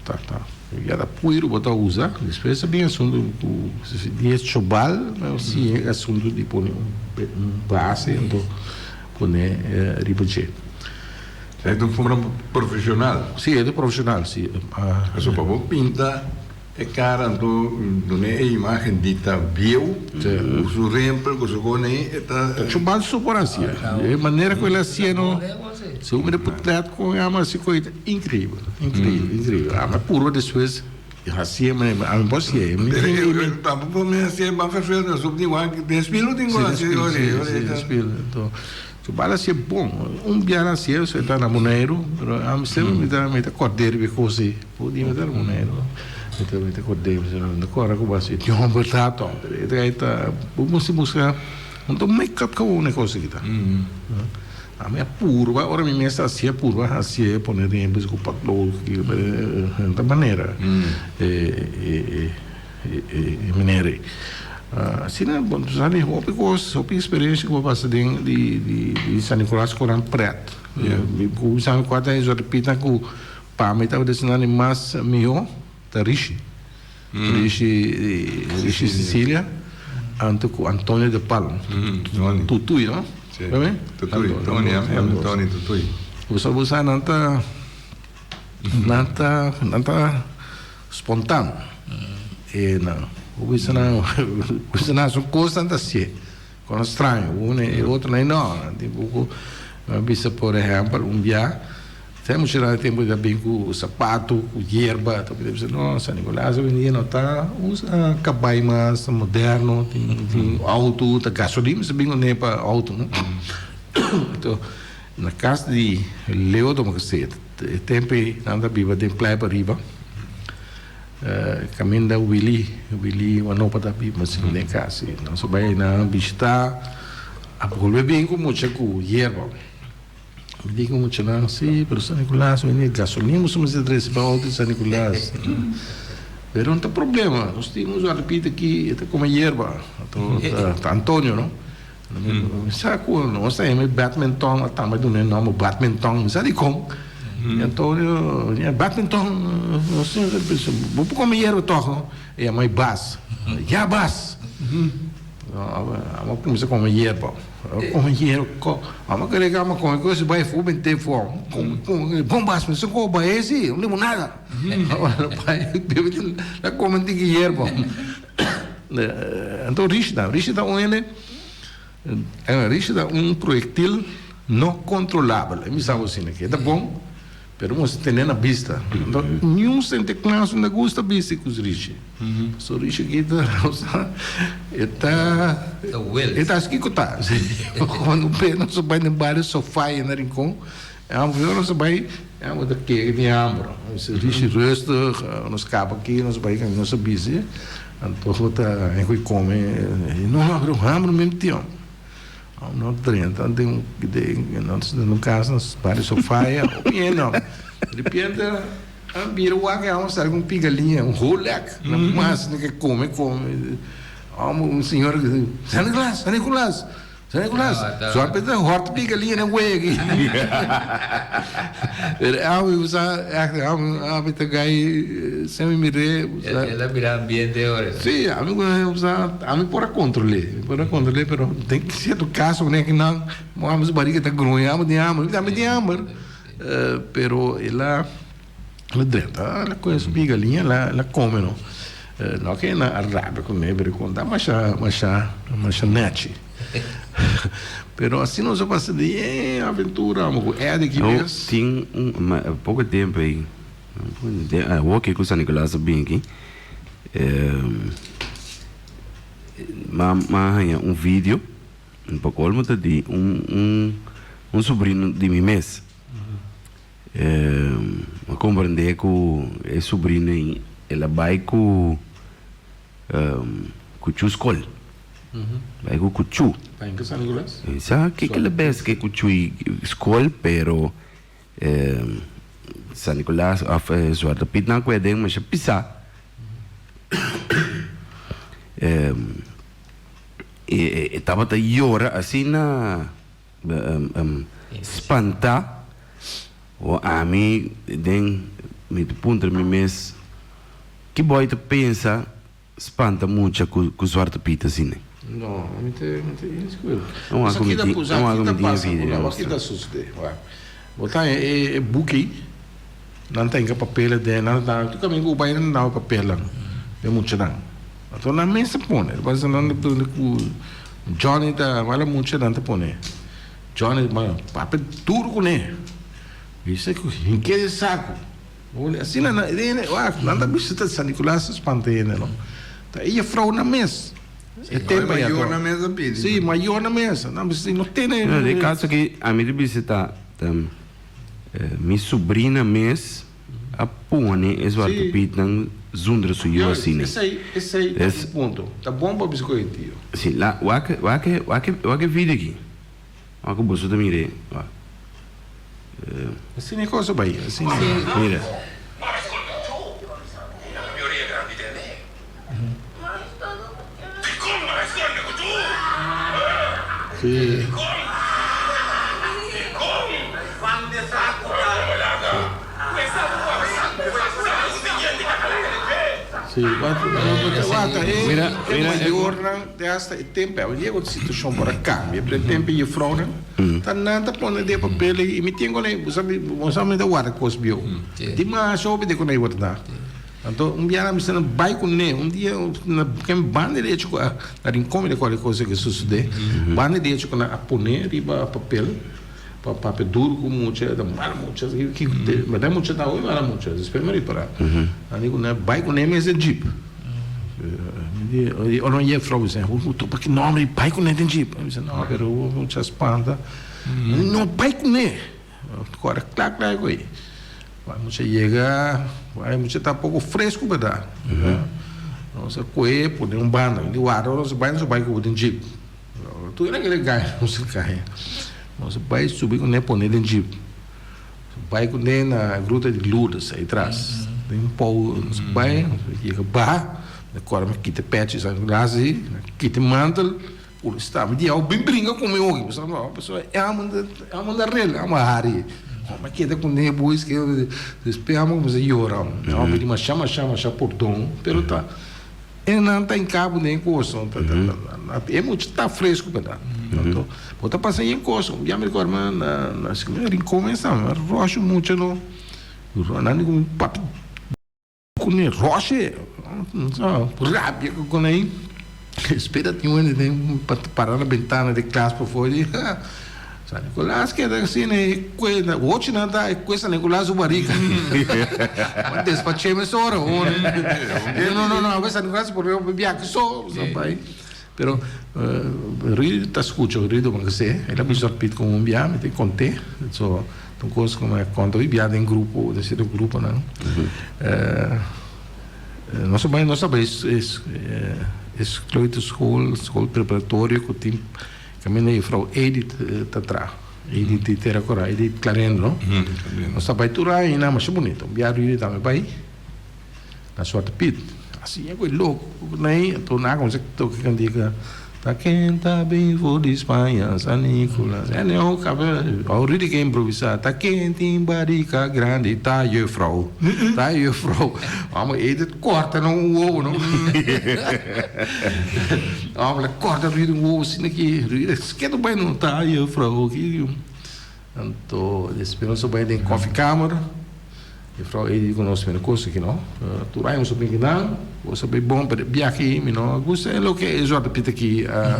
ta ta ya ta puiru bo ta usa. Despues a bin asuntu ku di e chobal, si e asuntu di pone un base anto. Pone riba dje. E ta un forma profesional. Si, e ta profesional, si. Pasobra pa bo pinta e cara anto dune e imagen di ta bieu, cu su rempel, cu su cona ei, e ta. Ta chubal su por haci. E manera cu el a hacié no, segun mi ta potret cu e ama haci cu ei ta increibel, increibel, increibel. Ama purba despues hacié manera ami por hacié. Tampoco mi hacié ban verveel, no sup di wak, den spil tin cu haci ori, ori. Den spil, anto su bal hacié bon. Un biaha hacié, su e ta na Boneiru, pero ami semper mi ta mi ta cord'é riba e cos ei. Por di mi ta na Boneiru, mi ta mi ta cord'é, mi ta corda cu bo haci. Tin homber ta to, pero e ta bo mester busca un ta make up caba un cos aki ta. Ami a purba, ora mi mes ta hacié, purba hacié, pone riempes cu potlood, den ta manera e meneer ei. Asina bo sa di hopi cos, hopi experiencia cu bo pasa den di San Nicolas cu nan pret. Mi cuminsa mi cuarta aña repita cu pa mi tabata esnan di mas miho ta Rishi. Rishi Rishi Cecilia anto cu Antonio de Palm. Tutuy no? Si. Tutuy, Tony, Tony Tutuy. Bo sa bo sa nan ta nan ta nan ta spontan. E nan bo bisa nan bo bisa nan su cos nan ta hacié. Con straño un e otro nan no. Nan tin poco nan bisa por ehempel un bia te mucha nan tempo ta bin cu sapato cu yerba ta bisa no San Nicolas awendia no ta usa cabay mas ta moderno tin tin auto ta gasolin mester bin cune pa auto no anto na cas di Leo Domacassé e tempo ey nan ta biba den playa pariba. Caminda Willy, Willy Wanopa ta biba sin den cas y nos a bay na bishita a bolbe bin cu mucha cu yerba. Mi di cu muchanan si pero San Nicolas wende gasolin boso mester trece pa auto di San Nicolas. Pero no ta problema nos tin un zwarte piet aki e ta come yerba anto ta Antonio no. Mi sa cu nos ta heme badminton a tambe duna e nomber badminton mi sa dicon y Antonio ya badminton nos tin bo por come yerba toch no e yama e Bas ya Bas amo cuminsa come yerba come yerba amo kere cu amo come cos bay afo bente afo come come bon Bas mi sa cu bay si un limonada la come tiki yerba. Anto Rishda, Rishda ta un hende, Rishda ta un proyectil no controlabel, e mi sa bo asina ke ta bon, pero mester tene na bista. Anto niun Sinterklaas no ta gusta bisti ku Rishi. Pasobra Rishi aki ta, e ta, e ta haci kiko ta. Cuando nos a bai den bario Sofia na Rincon, E hamber ora nos a bai, e hamber ta kere di hamber. Nos a rishi rustig, nos kaba aki, nos bai kende nos a bisti. Anto ta e ku kome, no no pero hamber mi tin. No drenta den den nos den un kas nos bari sofa ya, hopi hende no. Di repente a bira wak e hamber sali ku un pigaliña, un whole leg. Mas ke kome kome. Un señora San Nicolas, San Nicolas. San Nicolas, Zwarte Piet ta hòrt pika liña den wei aki. Pero ami bo sa ègt ami ta gai semi mir'é bo sa. El a bira ambiente ora. Sí, ami bo sa ami por a kontrol'é, mi por a kontrol'é pero den sierto kaso manera kinan bo su bariga ta gruña amo tin hamber, mi tambe tin hamber pero el a el a drenta el a kohe su pika liña el a kome no. No ke nan a rabia kuné pero e konta masha masha masha nèchi. Pero asina nos a pasa di e aventura amo ku Eddie ki No bes. tin un ma poko tempu ei awor ke ku San Nicolas a bin aki m'a m'a haña un video pa colmo ta di un un un sobrino di mi mes. A comprende cu e sobrino ei el a bay cu cuchu scol. Bay cu cuchu. Bay cu San Nicolas? Sa kico el a bes ke cuchu scol pero San Nicolas of Zwarte Piet nan cu aden masha pisa. E tabata yora asina. Spantá o ami den mi ta puntra mi mes ki boy ta pensa spanta mucha ku Zwarte Piet asina. No, mi ta mi ta inseguro. No wak mi tin no wak mi tin e video Wak kita sucede wak bo ta haña e buki nan ta hinka papel aden nan ta tur kaminda ku bo bai nan ta daba papelnan e muchanan anto nan mes ta pone nan ta pone ku Johnny ta wala mucha nan ta pone Johnny ma papia duro kuné bisa ku hink'é den saku asina nan hende wak nan ta bisa San Nicolas ta spanta hende no ta e jefrou nan mes e tempo ya Mayor nan mes a pidi si mayor nan mes nan bisa no tene No den kaso aki ami ta bisa ta mi sobrina mes. A pone e Zwarte Piet nan zundra su yu asina. Esei, esei ta un punto. Ta bon pa bisa ku e tio. Si, la, wak, wak, wak, wak e video aki. Wak ku boso ta mira e, wak. Asina e cosa bai, asina. Mira. Si. Si, wak, e Mira, mira, e mayornan te hasta e tempo, a yega un situacion por a cambia, pero e tempo e juffrouwnan ta nan ta pone den papel i mi tin con ei, bo sa bo sa mi ta warda cos bieu. Dimasha hopi den con ei warda. Anto un biaha mi sta bai ku ne, un dia na ken banda derecho ku a na rincon mi recorda e cosa ku sucede, banda derecho ku nan a pone riba papel pa papia duro ku mucha, ta mala mucha, berdad mucha ta hopi mala mucha, despues mi ripara, nan di ku nan bai ku ne mes den jeep, mi di ora mi yega vrouw mi bisa topa ki nomber bai ku ne den jeep, mi bisa no pero mucha spanta, no bai ku ne. Kore kla kla ku ei. Bai mucha yega, bai mucha ta poko fresku berdad. Nos a kohe pone un banda, di warda nos a bai nos a bai ku den jeep. Tur hende kere gai nos a kai. Nos a bai subi kuné pone den jeep. Bai kuné na gruta di Lourdes ei tras. Den un pou nos a bai, nos a yega baha, kore mi kita pechi sa glas ei, kita mantel. Ora sta mi diaw bin bringa ku mi oki pasobra no pasobra e amo e amo na rel amo hari amo a keda ku ne boys ke despues amo kuminsa yora amo pidi masha masha masha pordon pero ta e nan ta inkabu den e kos ta ta e mucha ta fresku berdad anto bo ta pasa yen kos un bia mi recorda na na rincon mes tambe rosha mucha no nan di ku mi papi. Ku ne roshe rabia ku kon ei spera tin un hende den pa para na bentana di klas pafó di San Nicolas keda asina e kue ochi nan ta e kue San Nicolas su barika ma despaché mesora no no no awe San Nicolas por biaha so pero Rudy ta skucha Rudy bo kese el a bisa Piet kon un biaha mi ta kont'é so Ta un kos ku mi a konta hopi bia den grupo, den sierto gruponan. Nos a bai, nos a bai e kleuterschool, skol preparatorio ku tin kaminda juffrouw Edith ta traha. Edith di Tera Kora, Edith Clarendo, no? Nos ta bai tur aña einan, masha bunito. Un bia Rudy tambe bai na Zwarte Piet. Asina ku e loko ku nan ei, anto nan a kuminsá toka kantika. Ta ken ta bin for di Spaña, San Nicolas. En eu kaba, Auridi ke improvisá, Ta ken tin barika grandi, ta juffrouw, ta juffrouw. Amo Edith korta na un wowo no. Amo la korta Rudy un wowo asina ki, Rudy sketu bai no, ta juffrouw. Anto despues nos a bai den koffiekamer. Juffrouw Edith di ku nos mira kos aki no. Tur aña nos a brinca nan, kos a bai bon, pero e biaha aki mi no a gusta e loke e Zwarte Piet aki a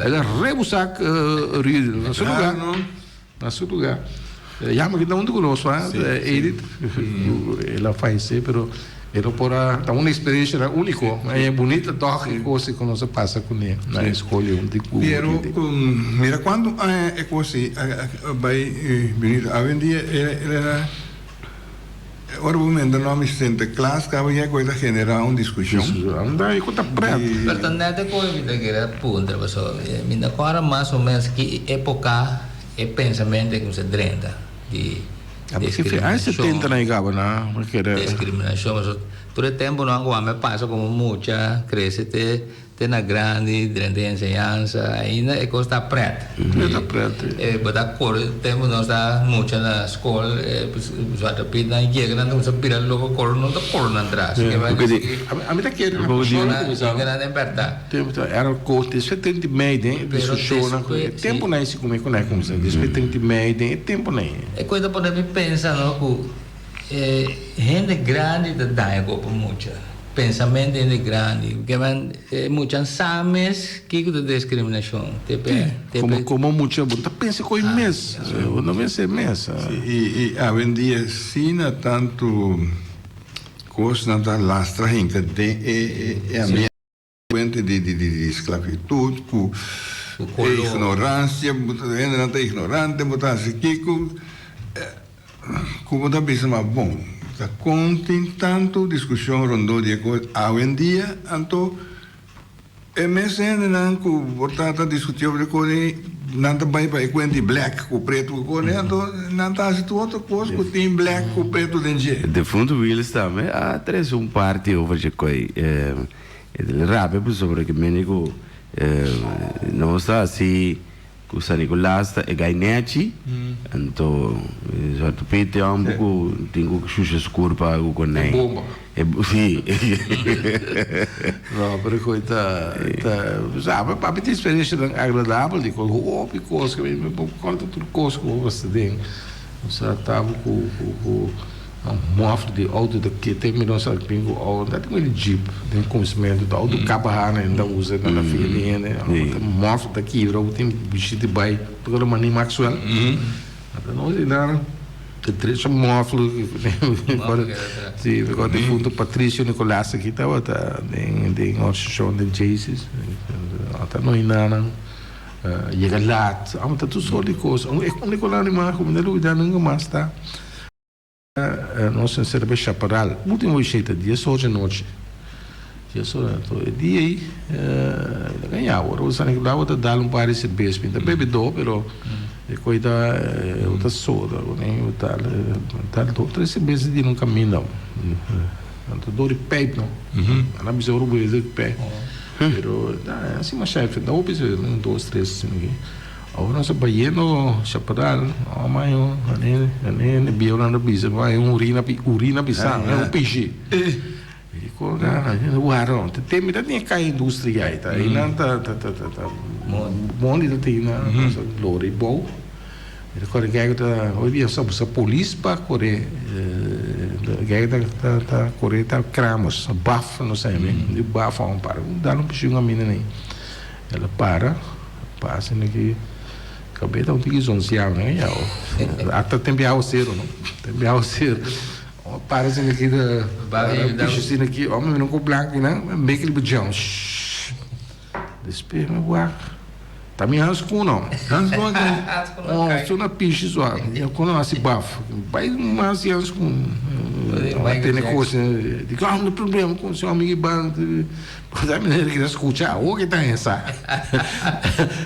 el a rebusak Rudy na su lugar, na su lugar. Jammer ki ta hunto ku nos Edith, el a fayece pero e no por a, ta un experiencianan unico, e bunita tog e kos ku nos a pasa kuné na e skol i hunto ku Pero Edith. mira kuantu aña e kos ei a bai bunita, awendia el a. Ora bo menta nomi Sinterklaas caba ya cu e ta genera un discusion. Anda y cu ta pret. Pero ta net e cosa mi ta kere puntra pasobra mi ta acorda mas o menos ki epoca e pensamento a cuminsa drenta di discriminacion. Discriminacion pasobra tur e temponan cu ami a pasa como mucha crece te Te na grandi, drenta e enseñansa, ainda e kos ta pret. E ta pret. E bo ta kore tempu nos ta mucha na skol, e Zwarte Piet nan yega nan ta kuminsá bira loko kore nan ta kore nan tras. Ami ta kere na persona kuminsá. Yega nan den bèrdat. Tempu ta era kos despues trinta i mei den e diskushonnan ku e tempunan ei si kuminsá ku nan a kuminsá despues trinta i mei den e tempunan ei. E kos ta pone mi pensa no ku e hende grandi ta daña kopo mucha. Pensamentu hende grandi. Ke men e muchan sa mes kiko ta discriminacion. Te pe te Como pe. como mucha bo ta pensa koe mes. Bo no pensa e mes. Si i i awendia asina tantu kosnan ta lastra hinka den e e ambiente di di di sklavitud ku Ku e kolor. ignoransia bo ta hendenan ta ignorante bo ta hasi kiko. Ku bo ta bisa ma bon, ta kon tin tantu diskushon rondó di e kos awendia? Anto e mes hendenan ku por ta ta diskutí over e kos ei, nan ta bai pa e kuent di blèk ku pretu ku kos ei, anto nan ta hasi tur otro kos ku tin blèk ku pretu den dje. Defuntu Wiels tambe a trese un parti over dje koi. E rabia pasobra ke mende ku nos ta hasi. Ku San Nicolas ta e gai nechi, anto Zwarte Piet e homber ku tin ku shusha su kurpa ku konei. E bomba. E si. No, pero ku ta ta sa papi tin experiencianan agradabel di kos hopi kos ku mi por konta tur kos ku bo basta den. Sa tabo ku ku ku mòfter di outo ta kete mi no sa bin ku outo ta tin di jeep den kuminsamentu ta outo kaba hana hende ta usa nan ta fia di hende mòfter ta kibra bo tin bishita bai pasobra mani Maxwell ata nos di nan ta drecha mòfter si mi acorda difunto Patricio Nicolas aki tabata den den organisashon den Jaycees ata nos nan yega laat amo ta tur sort di kos e unico nan di mas ku mi no lubida nunka mas ta. Nos a sera pa Chaparral. Ultimo bishita, dies ora dje nochi. Dies ora, anto e dia ei, mi ta gaña ora bo San Nicolas bo ta dal un par di serbes. Mi ta bebe do, pero e koe ta, bo ta soda bo ne, bo ta dal do tres serbes di un kaminda. Anto dor di pijp no. Nan a bisa ora bo bebe dor di pijp. Pero, asina masha, ta hopi serbes, un, dos, tres, asina aki. Awor nos a bayendo Chapadal, oh mayo, ane ane bieunan ta bisa ku hay un urina urina pisá, un pishi. I ku wara te te mi ta tin e kai industria ei ta einan ta ta ta ta mondi ta tin nan nos a lori bou. Mi ta kore gei ku ta hoy dia sa buska polis pa kore gei ta ta ta kore ta kramos baf nos a yama di baf a un para dal un pishi un kaminda nei. El a para, pasa en ki kabeta ta un tiki zonsiao ne ya o. Ata tempi awasero no, tempi awasero. O para asina ki ta pishi asina ki, o mi mira un kos blanku kinan, mi meke riba djou, shhh. Despues mi wak, ta mi hanskun no. Hanskun a kai? Oh, su na pishi su a, kon a hasi baf. Bai mas di hanskun. A tene kos, di ku, ah, no problema, kon si omi ki ban. Bo ta mira ki ta skucha awor ki ta hesa.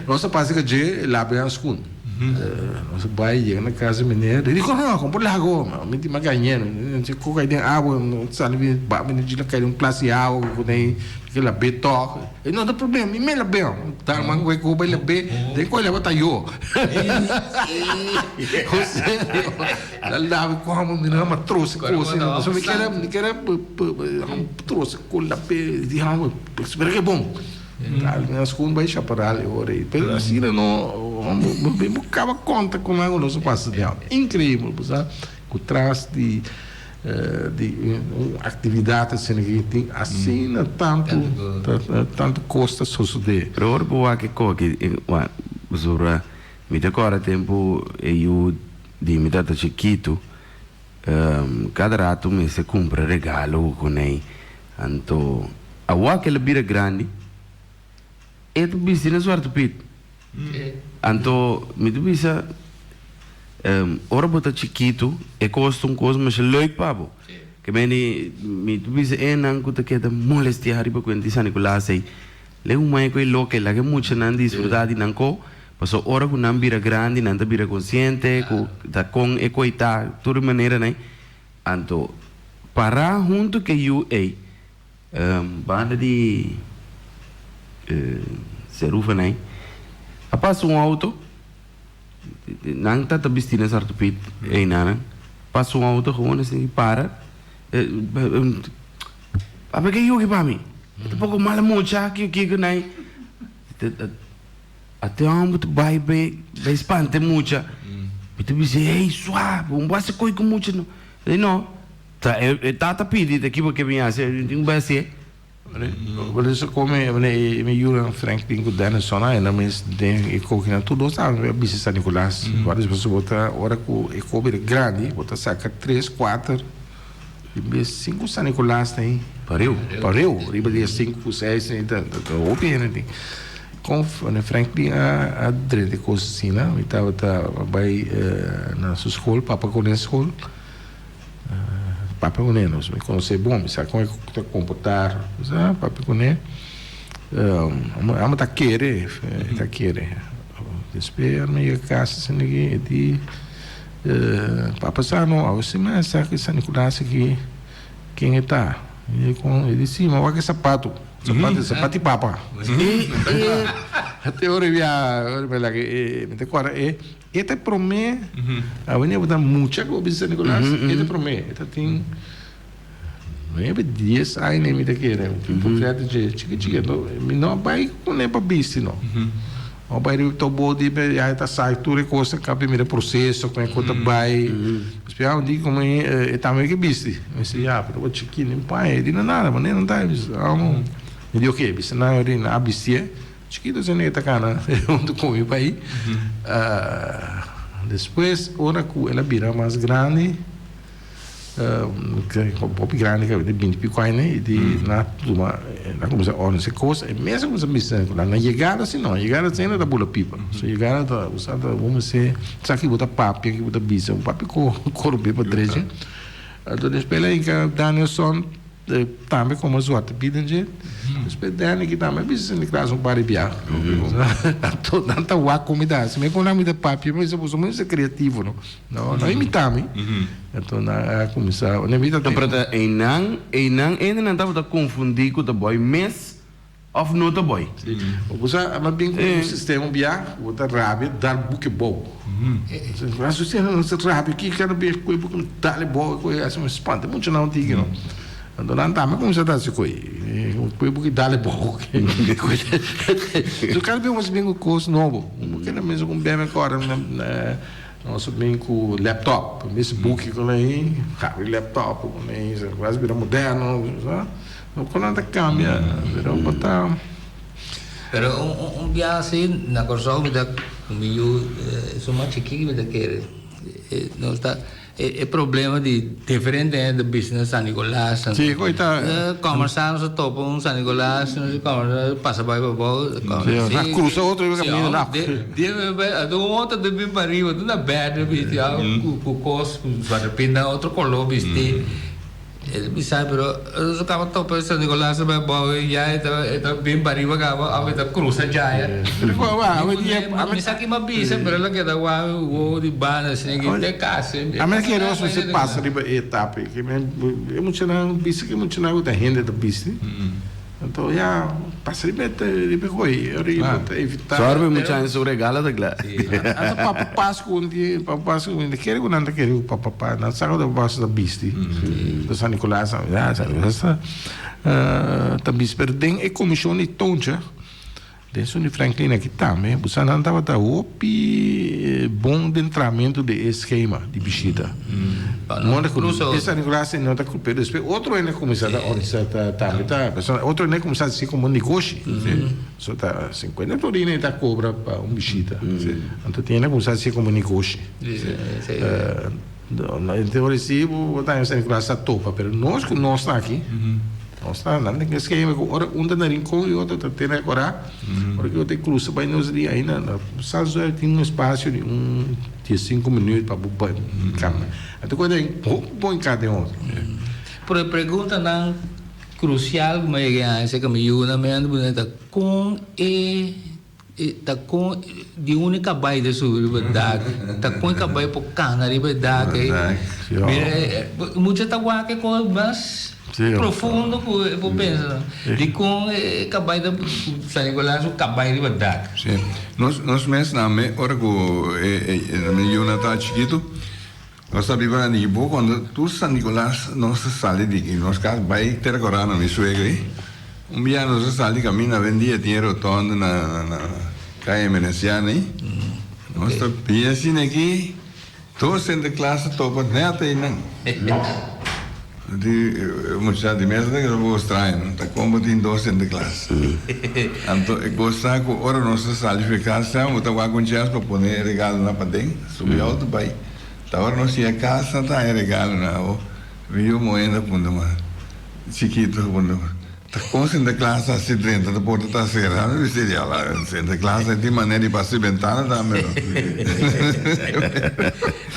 Nos ta pasa ku dje labia skun. Nos a bai yega na casa di meneer, e di kon no, kon por lago? Mi di magañe, si ku kai den awa, no sali bin ba mi di kai den un plas di awa ku nei ke lab'é tòg. E no ta problema, mi me lab'é. Tal man ku ku bai lab'é, den ku e laba ta yo. Serio, la labe ku amo mi no ama troce kos, mi kere mi kere troce ku lab'é, di amo, spera ke bon. Tal mi a schoon bai Chaparral e ora ei. Pero asina no, mi bo caba conta con nan cu nos a pasa den auto. Increibel, bo sa, cu tras di di un actividad asina aki tin asina tanto tanto cos ta sosode. Pero ora bo wak e koki, pasobra mi ta kòrda tempu e yu di mi tata chikitu, kada ratu mester kumpra regalo ku nei. Anto awor ku el a bira grandi, e ta bisti na Zwarte Piet. Anto mi ta bisa, ora bo ta chikitu, e kos ta un kos masha leuk pa bo. Ke meni mi ta bisa enan ku ta keda molestiá riba kuenta di San Nikolaas ei, lei un mai ku e loke, laga e muchanan disfrutá di nan ko, pasobra ora ku nan bira grandi nan ta bira konsiente ku ta kon e koitá tur e maneranan ei. Anto pará huntu ku e yu ei, banda di Serufanei, a pasa un outo, nan ta ta bisti na Sartu Piet einanan, pasa un outo gewoon asina i para, Papia ke yu aki pa mi? E ta poko mala mucha kiko kiko nai. Ate homber ta bai bai bai spanta e mucha. Mi ta bisa, hey, suave, bo no hasi koi ku mucha no. E di, no, ta e e tata pidi ta kibo ke mi hasi, mi tin ku bai hasié. Por eso come mi yunan Franklin ku Denison a nan mes den e kokinan tur dos a bisa San Nicolas. Ora despues bo ta ora ku e koki bira grandi bo ta saka tres kuater di bes sinku San Nicolas ta ei. Pareu. Pareu riba di e sinku ku seis ta hopi hende tin. Kon Franklin a drenta e kos asina? Mi tabata bai na su skol, Papa Koné skol. Papia kuné nos, mi konosé bon, mi sa kon e ta komportá. Mi sa papia kuné, amo ta kere, e ta kere. Despues ora mi yega kas asina aki, e di, Papa sa no, awe si mi a sa ki San Nicolas aki, ken e ta? E di, si, mi a wak e sapato. Sapato, sapato di papa. Te ora bia, ora mi laga e, mi ta kòrda e, e ta promé, a wanneer bo ta mucha ku bo bisa San Nicolas, e ta promé, e ta tin nuebe, dies aña mi ta kere, un potrèt dje chiki chiki, anto mi no a bai kuné pa bisti no. No a bai riba tobo di ya e ta sa tur e kos a mira e proseso kon e kos ta bai. Despues un dia komo e tambe ke bisti, mi si ya pero bo chiki ni paña e di no nada manera no ta bisa amo mi di oke bisa nan ori nan a bistié chikito asina e ta kana huntu ku mi bai. Despues ora ku el a bira mas grandi. Hopi grandi ka di binti pico aña i di na tuma na kuminsá òrdense kos e mes a kuminsá bisa ku na yegada si no yegada si no ta bula pipa so yegada ta bo sa ta bo mester sa ki bo ta papia ki bo ta bisa bo papia ku koro pipa drechi anto despues el a hinka Danielson Tambe como zwarte piet den dje. Despues Danny ki tambe a bisa Sint Niklaas un par di bia. Anto nan ta wak con mi ta haci. Mi con nan mi ta papia, mi bisa boso mester creativo no. No, no imita mi. Anto nan a cuminsa, mi ta. No, pero ta eynan, eynan hendenan tabata confundi cu ta boy mes Of no ta boy. Si. Bo sa mas bien ku un sistema bia ku bo ta rabia dal buki bou. Su siendo no sa rabia ki kada bes ku e buki dal e bou ku e hasi un spanta mucha nan tiki no. Anto nan tambe kuminsá ta hasi ku e ku e buki dal e bou. So kada bes bo bin ku kos nobo. Bo keda mester ku un beme kòrda nos a bin ku laptop mes buki ku nan ei habri laptop ku nan ei bira moderno. No con nan ta cambia pero bo ta. Pero un biaha asi na Kòrsou mi ta ku mi yu esun mas chikí mi ta kere nos ta e problema di diferente hende ta bisti na San Nicolas Sí ku ta kòmbersá nos a topa un San Nicolas nos a kòmbersá pasa bai pabou Sí na krusa otro riba kaminda na Anto un otro ta bin pariba tur na bèrdè bisti ku kos ku swarte pinta otro koló bisti. E bisa pero nos a kaba topa San Nicolas bai abou ya e ta e ta bin pariba kaba of e ta cruza djaya. Mi sa ki mi a bisa pero el a keda wak wowo di banda asina ki te kasi. A mi a kere nos mester pasa riba e etapa aki. E muchanan bisa ki e muchanan ku ta hende ta bisti. Anto ya pasa riba e riba e gooi ora bo ta evita. Sòrbe muchanan su regalo ta kla. Anto papa Pasku un dia papa Pasku un dia kere ku nan ta kere ku papa Pasku nan sa ku papa Pasku ta bisti. Anto San Nicolas ya San Nicolas ta ta bisti pero den e komishon di Tontje Den Sonny Franklin aki tambe bo sa nan tabata hopi bon den trahamentu di e schema di bishita. Morde ku e San Nicolas no ta pero despues otro hende a kuminsá ta organisa ta tambe ta pasobra otro hende a kuminsá hasi komo negoshi. So ta sinkuenta florin e ta kobra pa un bishita. Anto tin hende a kuminsá hasi komo negoshi. Te ora si bo ta San Nicolas ta topa pero nos ku nos ta aki nos ta nan tin esquema ku ora un ta na Rincon y otro ta tene Acorá ora ku te cruza bai nos di ainda na Salzuel tin un espacio di un diesinco minuut pa bo bai cambia anto ku den hopi bon ka den otro. Pero e preguntanan crucial ku mi a yega a hasi ku mi yunan mi a ta kon e E ta kon di unda e kabai ta subi riba e dak, ta kon e kabai por kana riba e dak ei. Mira, mucha ta wak e kos mas profundo ku e por pensa. Dikon e kabai ta, San Nicolas su kabai riba dak. Sí. Nos, nos mes na me ora ku e mi yunan tabata chikitu, nos ta biba na Nibo, kuando tur San Nicolas nos ta sali di nos kas bai Tera Kora na mi suegra ei. Un bia nos a sali kaminda awendia tin e rotonde na na Kaya Emerenciana ei. Nos ta bini asina aki, tur Sinterklaas ta topa nèt einan. Di muchacha di mesa ta keda un poko straño, no? Ta kon bo tin dos Sinterklaas? Anto e kos ta ku ora nos ta sali for e kas ta bo ta wak un chèns pa pone e regalonan paden, subi outo bai. Ta ora nos yega kas nan ta haña e regalonan. Awor mi yu muhé ta puntra mas. Chikito puntra ta kon Sinterklaas ta hasi drenta ta porta ta sera mi bisa di ala Sinterklaas no tin manera di pasa e bentana tambe no.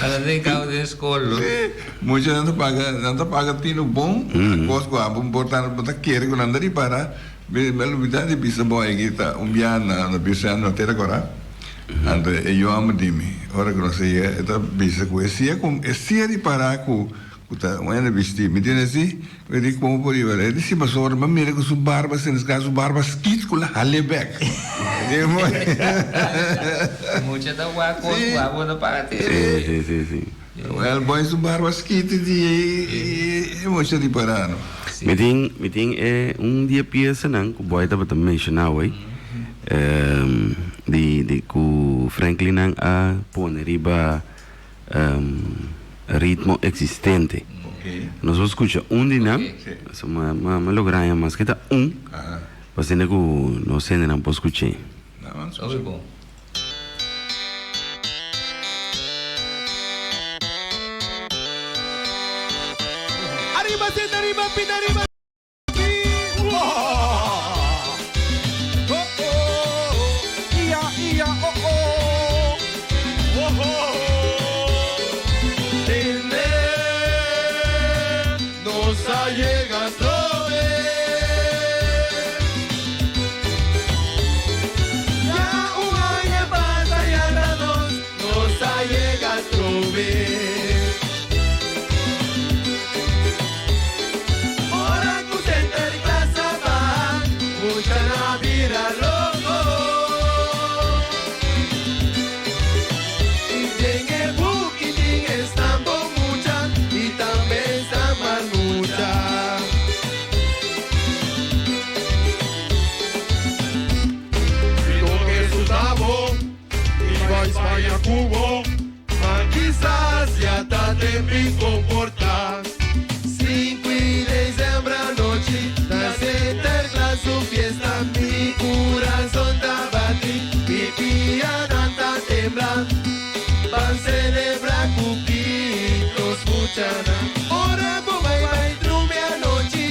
Ala den kaba den skol no. Si mucha nan ta paga nan ta paga tinu bon kos ku abo por ta bo ta kere ku nan ta ripara mi a lubida di bisa bo ayiki ta un bia na bisa no te rekora anto e yu amo di mi ora ku nos a yega e ta bisa ku e sia ku e sia ripara ku Ku ta un hende bistí. Mi tin esí, mi di komo por riba. E di si pasobra mi a mira ku su barba sin esca su barba skit ku la hal'é bèk. Mucha ta wak kos ku abo no paga tene. Sí, sí, sí, sí. Wèl bòi su barba skit di e mucha ripará no. Mi tin, mi tin e un di e piesanan ku bòi tabata menshoná awey, di di ku Franklinnan a pone riba. Ritmo existente. Nos por scucha un di nan, so ma ma logra haña mas ke ta un, pa asina ku nos hendenan por scuch'é. Ora cu Sinterklaas a baha, mucha nan a bira loco. Y den e buki tin esnan bon mucha y tambe esnan mal mucha. Grito Jesus ta bon y bai Spaña cu bo. Ma kisas ya ta den mi komportá. Sinku i desembr anochi na Sinterklaas su fiesta mi kurason ta bati, mi pianan ta tembla. Ban selebrá ku kitos muchanan. Ora bo bai bai drumi anochi,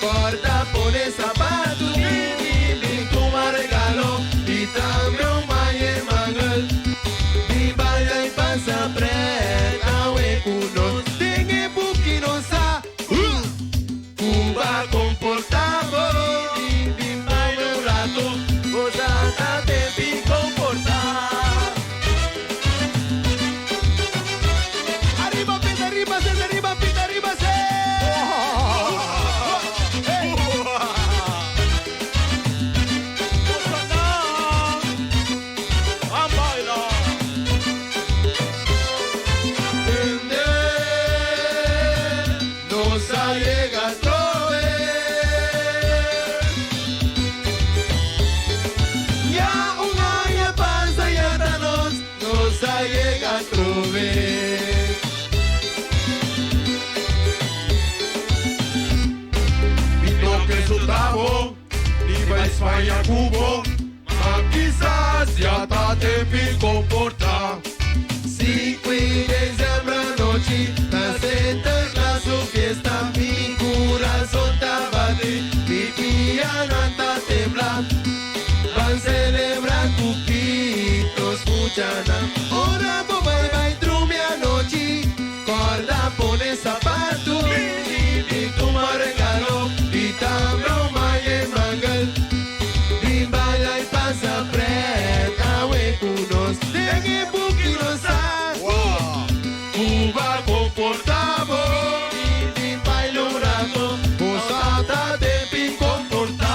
kòrda pone sapatu. Bin bin bin tuma regalo i tambe un maye mangel. Bin baila i pasa pret awe ku nos. Den e buki nos sa. bai Spaña ku bo, ma kisas ya ta tempi komportá. 5 di desèmber anochi na Sinterklaas su fiesta mi kurason ta bati, mi pianan ta tembla. Ban selebrá ku pitos muchanan. Ora bo bai bai drumi anochi, kòrda pone sapatu i tuma regalo di tambe un maye mangel. Bin baila i pasa prèt awe ku nos den e buki nos sa ku ba komportá bo. Bin baila un rato, bo sa ta den bin komportá.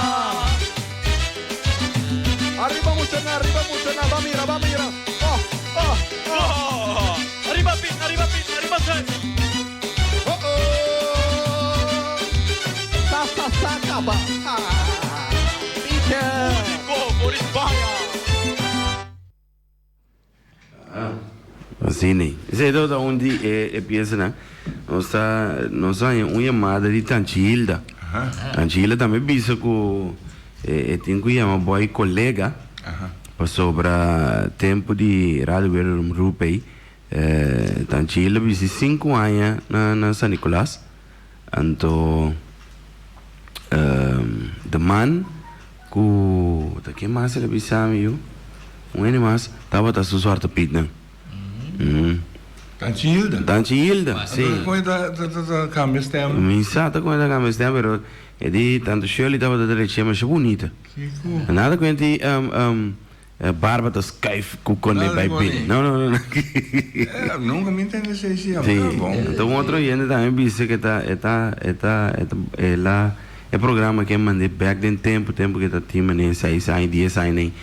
Arriba muchanan, arriba muchanan, ba mira, ba mira. Oh, oh, oh. Arriba Pit, arriba Pit, arriba Sven. Oh, oh. Sa, sa, sa, kaba. Ah. Peter. Único Boris Baya. Asina ei. Esei tabata un di e e piesanan. Nos ta nos a haña un yamada di Tanchi Hilda. Tanchi Hilda tambe bisa ku e e tin ku yama boy kolega pasobra tempu di Radio Wereld Omroep ei Tanchi Hilda bisti sinku aña na na San Nicolas. Anto de man Ku ta ken mas el a bisa mi yu? Un hende mas tabata su suerte pitnan. Tanchi Hilda. Tanchi Hilda, si. Anto kon e ta ta kambia stem? Mi sa ta kon e ta kambia stem, pero e di tantu Shirley tabata ta rech'é masha bunita. Kiko? Nada ku e barba ta skuif ku kon e bai bini. No, no, no. Nunka mi ntende esei si. Si. Anto un otro hende tambe bisa ku e ta e ta e ta el a. E programa ke mand'é bek den tempu, tempu ke ta tin manera seis aña, dies aña nei.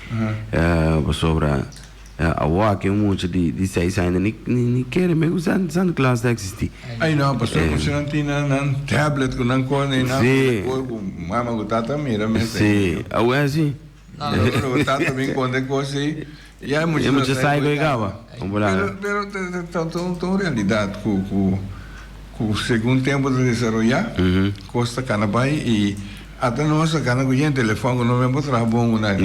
Pasobra awor aki un mucha di di seis aña ni ni kere mes ku Santa Claus ta eksistí. Ay no, pasobra muchanan tin nan nan tablet ku nan kos nei nan ku mama ku tata mira mes. Sí, awor sí. Ora tata bin konta e kos ei, ya e mucha E mucha sa ku e kaba. Pero pero ta ta un realidat ku ku ku segun tempu ta desaroyá, kos ta kana bai i ata nos ta kana ku yen telefòn ku no men por traha bon ku nan.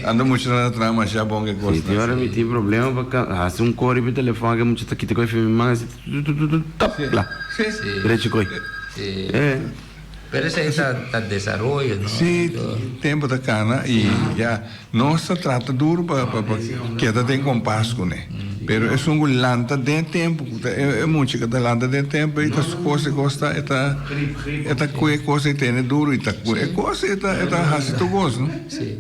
Anda muchanan ta traha masha bon ku e kosnan. Si, tin ora mi tin problema pa hasi un kori pa e telefòn ke mucha ta kita koi fi mi man asi tutututu tap la. Derecho koi. Pero esei ta ta desaroyo, no? Sí, tempo ta cana y ya nos ta trata duro pa pa pa keda den compas cune. Pero esun cu lanta den tempo, cu ta e mucha cu ta lanta den tempo ey ta cos e cos ta e ta e ta cue e cos ey tene duro y ta cue e cos ey ta e ta haci tur cos, no? Sí.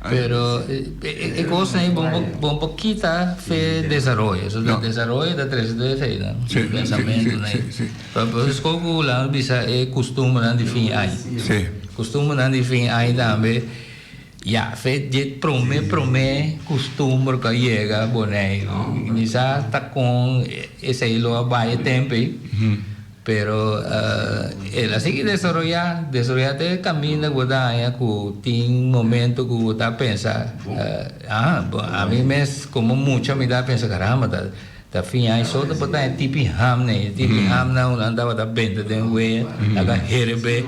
Pero e cosnan ey bon bon por kita fe desaroyo. So no. Desaroyo ta trece tur esey nan. Sí, Pensamentonan sí, ey. sí, sí. Pero esco cu Lano bisa e costumbernan di fin aña. Sí. Costumbernan di fin aña tambe ya fe dje prome prome costumber cu a yega Boneiru. Mi sa ta con esey lo a bay e tempo ey. Pero el a sigui desaroyá, desaroyá te e kaminda ku bo ta haña ku tin momento ku bo ta pensa, ah, ami mes komo mucha mi ta pensa, caramba, ta ta fin aña so ta por ta haña tipi ham nei, e tipi hamnan ku nan tabata benta den wea, nan ta herebé,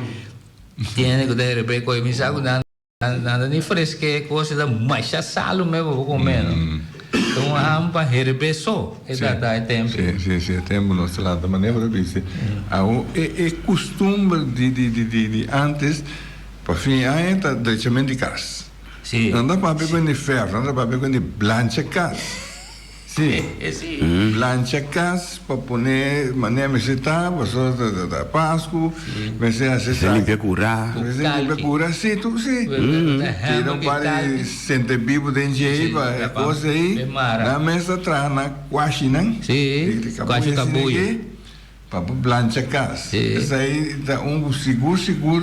tiene ku ta herebé koe mi sa ku nan. Nan ta ni freske e kos, e ta masha salu me bo por come no. Ta un ham pa herbe so e ta ta e tempo. Si, si, si, e tempo nos ta lanta manera bo ta bisa. Awo e e costumber di di di di di antes pa fin aña ta drechament di cas. Si. Nan ta papia con di ferf, nan ta papia con di blancha cas. Sí. Plancha cas pa pone manera mester ta, pasobra ta ta Pascu, mester haci Mester limpia cura. Mester limpia cura, sí, tur sí. Tira un par di sentebibu den dje pa e cos ei. Nan mes ta traha nan cuashinan. Sí, cuashi cabuyo. Pa bo plancha cas. Esai ta un cu sigur sigur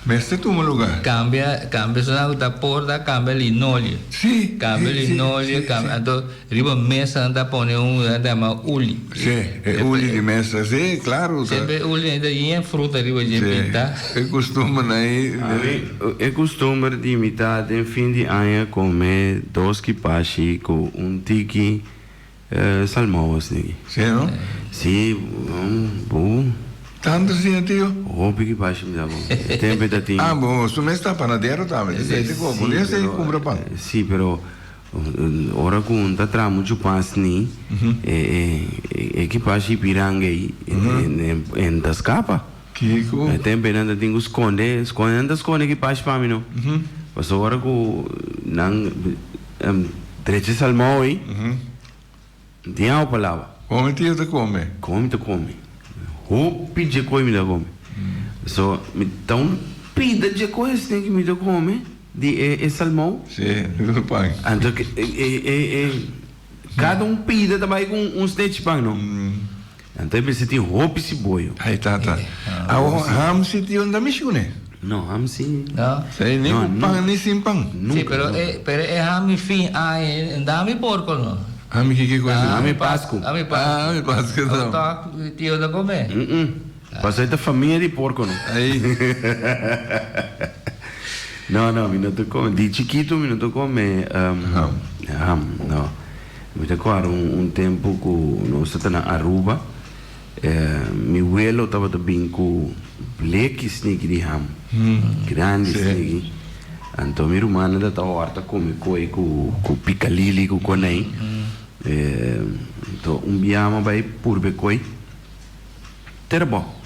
mester tuma lugar. Cambia, cambia esnan cu ta porta, cambia linoleo. Sí, Cambia sí, sí, linoleo, sí, cambia, sí. anto riba mesa nan ta pone un nan ta yama uli. Sí, e uli di mesa, sí, claro. Ta. Semper e uli nan ta yen fruta riba dje Sí, pinta. e custumbernan ei. Ami, e custumber di mi ta den fin di aña come dos kipashi cu un tiki Salmou asina. Sí no? Sí, bon. Tantu asina, tio? Hopi kipashi mi ta kome. E tempu e ta tin. Ah, bo su mes ta panadero tambe, ta sei ta komo. Bo sei kumpra pan. Si, pero ora ku un ta traha muchu pan asni, e e kipashi piranga ei e no ta skapa. Kiko? E tempu ei nan ta tin ku skonde, skonde nan ta skonde kipashi pa mi no. Pasobra ora ku nan drecha salmou ei. N tin awa pa laba. Kome tio ta kome? Kome mi ta kome? Hopi dje koi mi ta kome. So, mi ta un pida dje koi asina ki mi ta kome di e e salmou. Si, di pan. Anto e e e e kada un pida ta bai ku un snechi pan no. Anto e mester tin hopi siboyo. Ay tata. Awo ham si tio no ta mishi kuné? No, ham si. No. Sei ni ku pan ni sin pan. Si, pero e pero e ham mi fin aña e no dami porko no. Hami kiko ku esei? Hami pasku. Hami pasku. Ah, hami pasku no. Tok tio ta kome. Paso e ta famia di porko no. Ay. No, no, mi no ta kome. Di chikitu mi no ta kome Ham. Ham, no. Mi ta kòrda un tempu ku nos ta na Aruba, mi welo tabata bin ku bleki sniki di ham, grandi sniki. Anto mi rumannan ta ta hòrta kome koi ku pikalili ku konei. Anto un biaha mi a bai purba e koi, tera bo.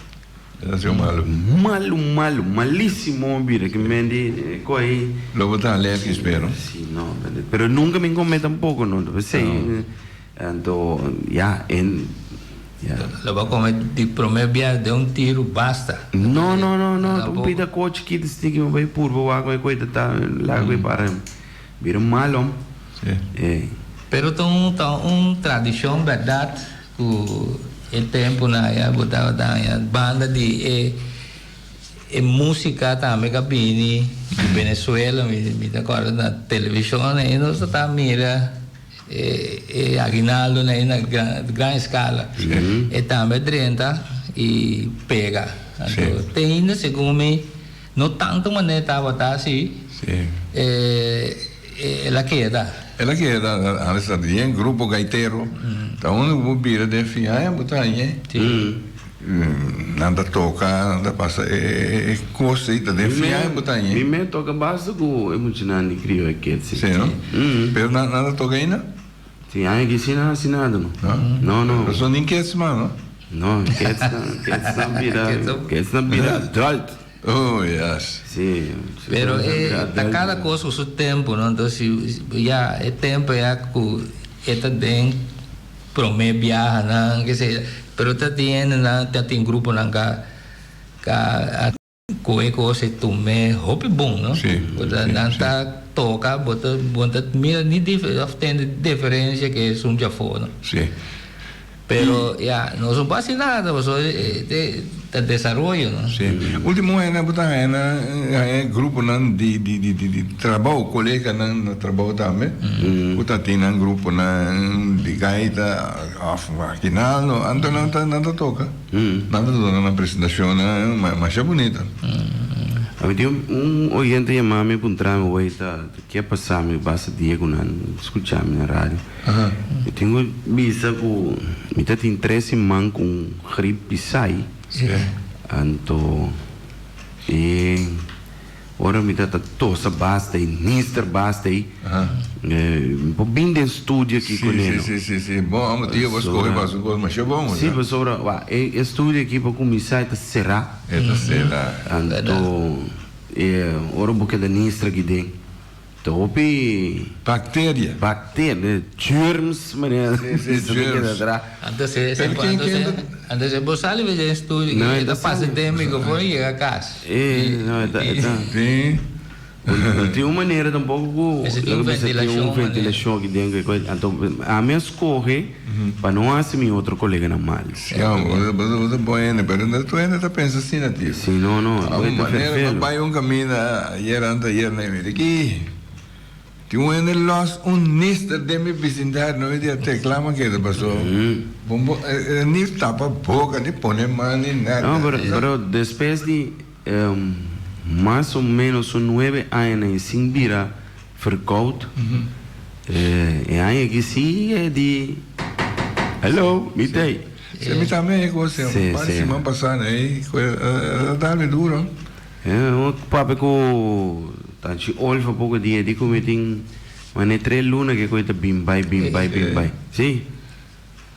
Era sido malu. Malu, malu, malisimo mi bira ki men di koi. Lo bo ta alergis pero. Si, no, pero nunca mi come tampoco no, p'esei anto ya en ya. Lo bo come di prome bia den un tiru basta. No, no, no, no, ta un pida koi chikito stiki mi bai purba wak mi koi ta ta laga koi para bira malo. Si. Eh. Pero ta un ta un tradicion berdad. Ku e tempunan aya bo tabata haña banda di e e músika tambe ku a bini di Venezuela mi mi ta kòrda na televishon ei nos ta ta mira e e aguinaldonan ei na gran gran eskala e tambe a drenta i pega anto te ainda segun mi no tantu manera e tabata si e El a keda. El a keda, antes ta bien grupo gaitero, ta unda ku bo bira den fin aña bo ta hañ'é. Nan ta toka, nan ta pasa e kos ei, ta den fin aña bo ta hañ'é. Mi me toka basta ku e muchanan di Krio e Ketsi. Sí, no? Pero nan ta toka ainda? Sí, aña aki sí nan hasi nada no. No, no. Pero son nin Ketsi mas, no? No, Ketsi, Ketsi nan bira, Ketsi nan bira adult. Oh yes. Sí. Pero e ta cada cos cu su tempo no entonces si ya e tempo ya cu e ta den prome biahanan ke se pero ta tin hendenan ta tin gruponan ka ka a coge cos e tume hopi bon no Sí, bo ta sí, nan sí. ta toca bo ta bo ta mira ni dif of tende diferencia ke esun djafo no. Sí. Pero ya, nos no por haci nada pasobra e ta desaroyo no. Sí. Ultimo añanan bo ta haña nan haña gruponan di di di di di trabou, coleganan na trabou tambe ku ta tin nan gruponan di gaita of maquinal anto nan ta nan ta toka. Nan ta duna nan presentacionnan masha bunita. Ami tin un oyente yama mi puntra mi wey ta ke a pasa mi basta dia ku nan skucha mi na radio. Mi tin ku bisa ku mi ta tin tres siman ku un grip pisai. Anto e ora mi ta ta tosa basta i nister basta i mi por bin den studio aki ku neno. Si, si, si. Bon, amo tio bo skohe pa su kos masha bon. Si, pasobra wak e studio aki pa kuminsá e ta será. E ta será. Anto e ora bo keda nister aki den. Ta hopi. Bacteria. Bacteria, germs manera. Sí, sí, germs. Anto se, anto se bo sali den estudio No, e ta pasa den microfoon y yega cas. Eh, no, e ta, e ta. Sí. No tin un manera tampoco cu. Mester tin un ventilacion. Tin un ventilacion aki den. Anto ami a scoge pa no haci mi otro coleganan mal. Sí, bo, bo ta bon hende, pero no tur hende ta pensa asina, tio. Sí, no, no, A bo un ta manera fervelo. pa bai un caminda ayer anteayer na mi di ki tin un hende los un nister den mi bisindario no mi di a tecla ma keda paso bo bo ni tapa boca ni pone man ni nada. No, pero, pero despues di mas o menos un nuebe aña na e sin bira verkoud, e aña aki si e di, Hello, mi t'ey. Si, mi tambe e kos un par di siman pasá ei a dal mi duro. Un papia ku Tanchi Olfa poko dia di ku mi tin mane tres luna ke koe ta bin bai bin bai bin bai. Si.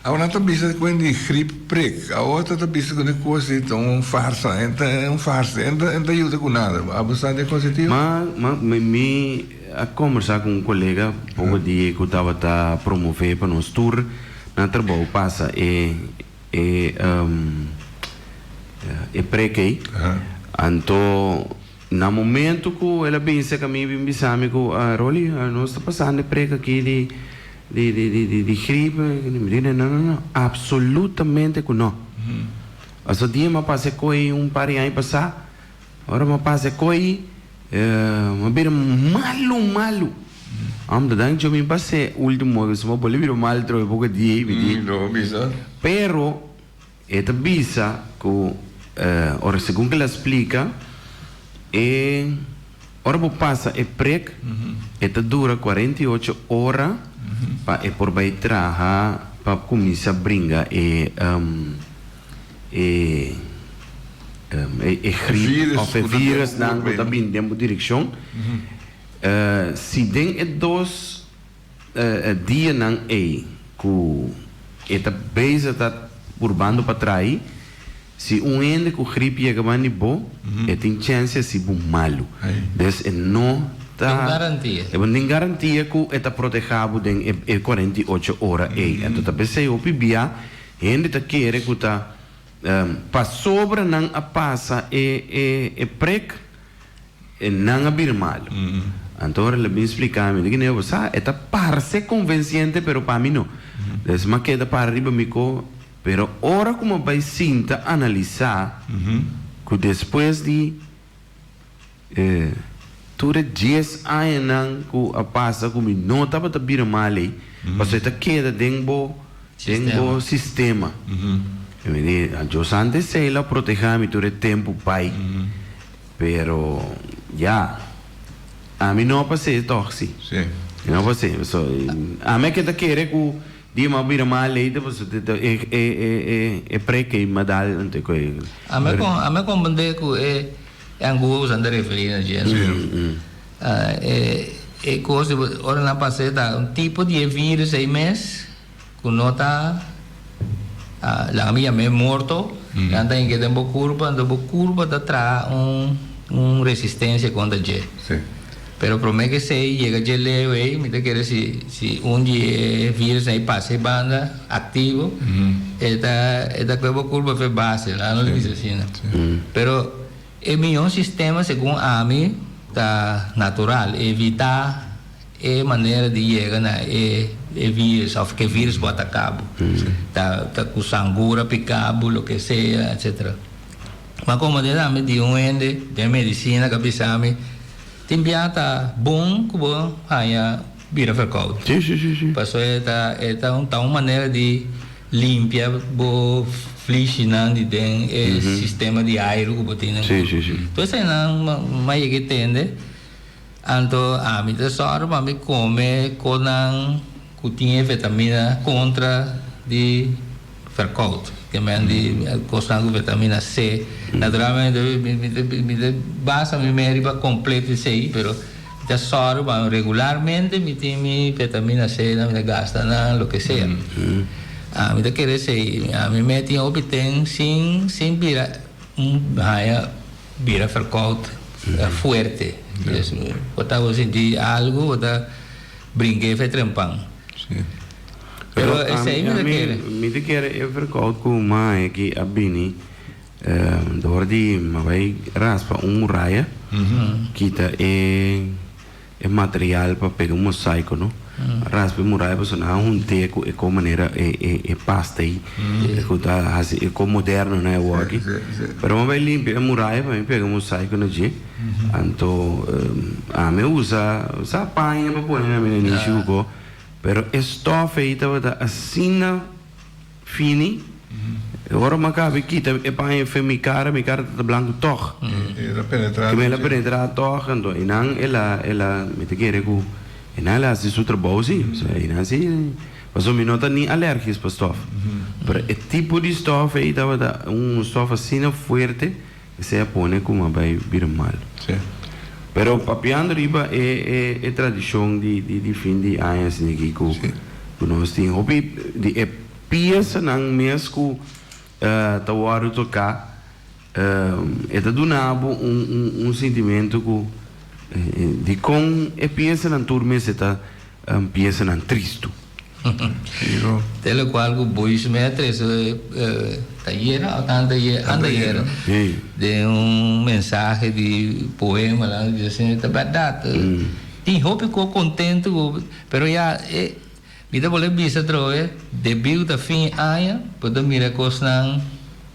Awor nan ta bisa ku di grip prik. Awor ta ta bisa ku e kos ei ta un farsa. E ta un farsa. E no ta yuda ku nada. Abo sa di e kos ei tio? Ma ma mi a kombersá ku un kolega poko dia ku tabata promové pa nos tur na trabou pasa e e e prek ei. Anto na momento ku el a binse ku mi bin bisa mi ku Rolly nos ta pasando e prek aki di di di di di di grip. Mi di no no no absolutamente ku no. Pasobra dia mi a pasa e koi un par di aña pasá ora mi a pasa e koi mi a bira malu malu. Amo ta dan cu mi pas'e ultimo ora suma bo bira mal trobe poco dia y mi di. No bisa. Pero e ta bisa cu ora segun cu el a splica e ora bo pasa e prek e ta dura 48 ora pa e por bay traha pa cuminsa bringa e e e griep of e virusnan cu ta bini den bo direccion. Si den e dos dianan ei ku e ta bezig ta purbando pa trai, si un hende ku grip yega ban di bo, e tin chènse hasi bo malu. Des e no ta. Tin garantia. E no tin garantia ku e ta protehá bo den e 48 ora ei. Anto ta p'esei hopi bia hende ta kere ku ta pasobra nan a pasa e prek. E nan a bira malu. Anto ora el a bin splica mi, di bo sa, e ta parce convenciente pero pa mi no. Des m'a keda para riba mi ko, pero ora ku m'a bai sinta analisa ku despues di tur e dies añanan ku a pasa ku mi no tabata bira mal ei, pasobra e ta keda den bo den bo sistema. Mi di, Dios antes esei lo a proteha mi tur e tempu bai. Pero ya, ami no a pas'é tòg si. Sí. Mi no a pas'é. So, ami a keda kere ku dia mi a bira mal leite pasobra e e e e e prek ei mi a dal anto ku e. Ami a kon ami a komprendé ku e e angua ku ta referí na dje. E e kos di ora nan pas'é ta un tipo di e virus ei mes. Ku no ta laga mi yam'é morto, nan ta hinka den bo kurpa, anto bo kurpa ta traha un un resistensia kontra dje. Pero promé ku esei yega dje leu ei, mi ta kere si si un di e virusnan ei pasa e banda aktivo, e ta e ta kue bo kurpa fe base, laga nos bisa asina. Pero e mihó sistema segun ami ta natural, evitá. E manera di yega na e e virus of ke virus bo ataka bo. Ta ta ku sangura pika bo loke sea etcetera. Ma komo den ami di un hende den medisina ka bisa mi tin bia ta bon ku bo haña bira verkoud. Pasobra e ta e ta un ta un manera di limpia bo flishinan di den e sistema di airu ku bo tin den kurpo. Tur eseinan m'a yega e tende. Anto ami ta sòru pa mi kome konan ku tin e vitamina kontra di verkoud, ke men di kosnan ku vitamina C. Naturalmente mi ta mi ta basa mi mes riba kompleto esei, pero mi ta sòru pa regularmente mi tin mi vitamina C nan, mi ta gasta nan, loke sea. Ami ta kere esei, ami mes tin hopi ten sin sin bira un haña. Bira verkoud fuerte. Dus bo ta bo sinti algu bo ta brinka efe trempan. Pero esei mi ta kere. Mi ta kere e verkoud ku mai aki a bini dor di mi a bai raspa un muraya kita e E material pa pega un mosaico no. Raspa e muraya pasobra nan a hunté cu e co manera e e e pasta ei cu ta haci e co moderno nan awor aki. Pero mi a bay limpia e muraya pa mi pega e mosaico na dje. Anto ami a usa sa paña pa pone na mi nanishi cu co pero e stof ei tabata asina. Fini, e ora mi a caba e kita e paña fen mi cara, mi cara ta blanco toch. El a penetra. El a penetra toch, anto einan el a, el a, mi ta kere cu einan el a haci su trabou si, osea einan si. Pasobra mi no ta ni alergisch pa stof. Pero e tipo di stof ei tabata un stof asina fuerte, esei a pone ku mi a bai bira mal. Pero papiando riba e e tradishon di di fin di aña asina aki ku ku nos tin hopi di e piesanan mes ku ta wòrdu toká e ta duna bo un un sintimentu ku dikon e piesanan tur mester ta piesanan tristu. Te locual cu Boyce me a trece tayera o tanta andayera den un mensahe di poema nan di asina ta berdad tin hopi cu contento cu pero ya e mi ta bolbe bisa atrobe debi cu ta fin aña bo ta mira cosnan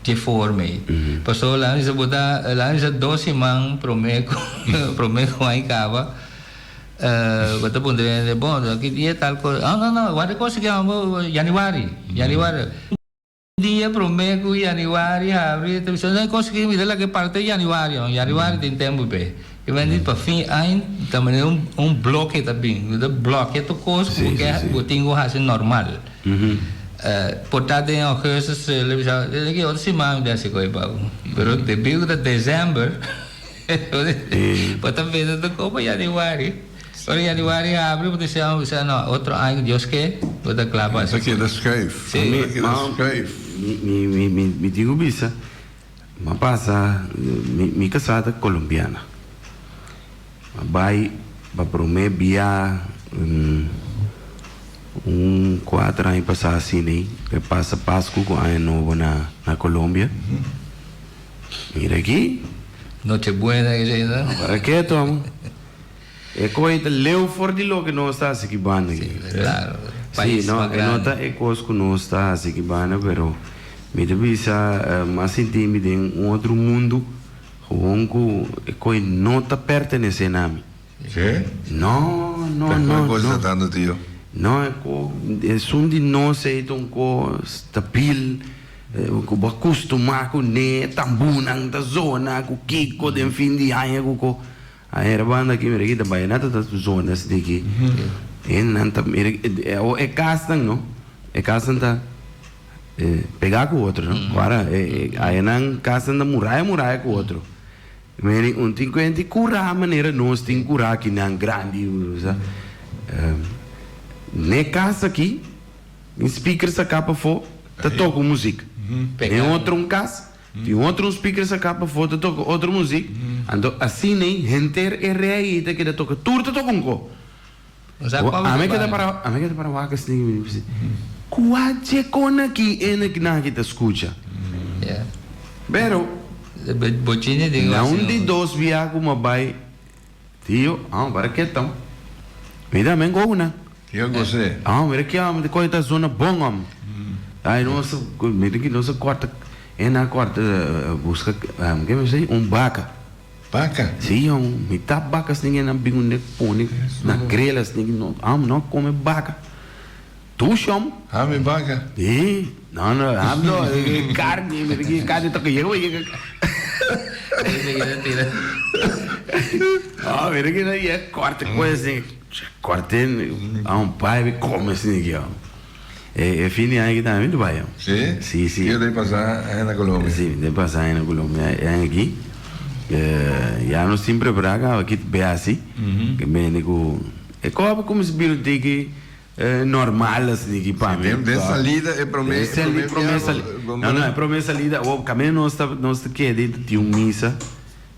dje forma ey pasobra lan bisa bo ta lan bisa dos siman prome cu prome cu aña caba. Bo ta puntra hende, bon, ki dia tal cosa? Oh, no, no, wak e cosa ki amo januari, januari. Un dia prome ku januari habri, ta bisa, no, e cosa ki mi ta laga parti januari, januari tin tempu p'e. I men di pa fin aña ta manera un un bloke ta bin, bo ta blòkia tur kos ku bo ke, bo tin ku hasi normal. Por ta den augustus, lo bisa, ki otro siman mi ta hasi koe pa bo. Pero debí ku ta december. Bo ta bende ta kopa januari. Ora januari habri bo ta siña bo bisa no otro aña ku Dios ke bo ta kla pa Ta keda schuif. Si. Ta keda schuif. Mi mi mi mi tin ku bisa m'a pasa mi mi kasá ta kolombiana. M'a bai pa promé bia un kuater aña pasá asina ei pa pasa pasku ku aña nobo na na Colombia. Mira aki. Noche buena ke esei ta. Para keto amo. E koe ta leu for di loke nos ta hasi ki banda aki. Si, claro. Si, Pais no, mas e no grandi. ta e kos ku nos ta hasi ki banda, pero mi ta bisa mi a sinti mi den un otro mundu, gewoon ku e koe no ta pertenesé na mi. Ke? No, no, Ta no, kue kos no. ta tanto tio? No, e ko, esun di nos ei ta un kos stabil, ku bo a kustumá kuné, tambunan ta zona ku kiko den fin di aña ku ko. A hera banda aki mira aki ta bayanata ta zona asina aki. Hendenan ta mira awor e kasnan no, e kasnan ta pegá ku otro no. Ora ayanan kasnan ta muraya muraya ku otro. Meri un tin kuenti kurá manera nos tin kurá kinan grandi sa. Ne kas aki tin speaker saká pafó ta toka un muzik. Den otro un kas tin otro un speaker saká pafó ta toka otro muzik. Anto asina ei henter e rei ei ta keda toka tur ta toka un ko. Ami keda para ami keda para wak asina mi bisa kua dje kon aki ene nan aki ta skucha. Pero na un di dos bia ku mi a bai tio amo para ketam mi ta men gogo nan. Tio gos'é. Amo mira ki amo ta kohe ta zona bon amo. Ai nos mira ki nos a korta ene a korta buska ke mi bisa un baka. Baka? Sí, jong. Mitad baka esnan nan bin unde pone na grill esnan no am no come baka. Dushi hom. Hami baka? Sí. No no ham no carne mira ki carne ta yega yega. Oh mira ki nan yega corte koe esnan corte am pai come esnan ki hom. E fin di aña aki tambe mi ta bai. Sí? Sí, sí. Kiko ta pasa aña na Colombia? Sí, mi ta pasa aña na Colombia e aña aki. Ya nos tin prepará kaba aki ta bay hasi. Ke bende ku e koba kuminsá bira un tiki normal asina aki pa mi. Den salida e prome Den prome salida. No, no, e prome salida awor kaminda nos ta nos ta keda tin un misa.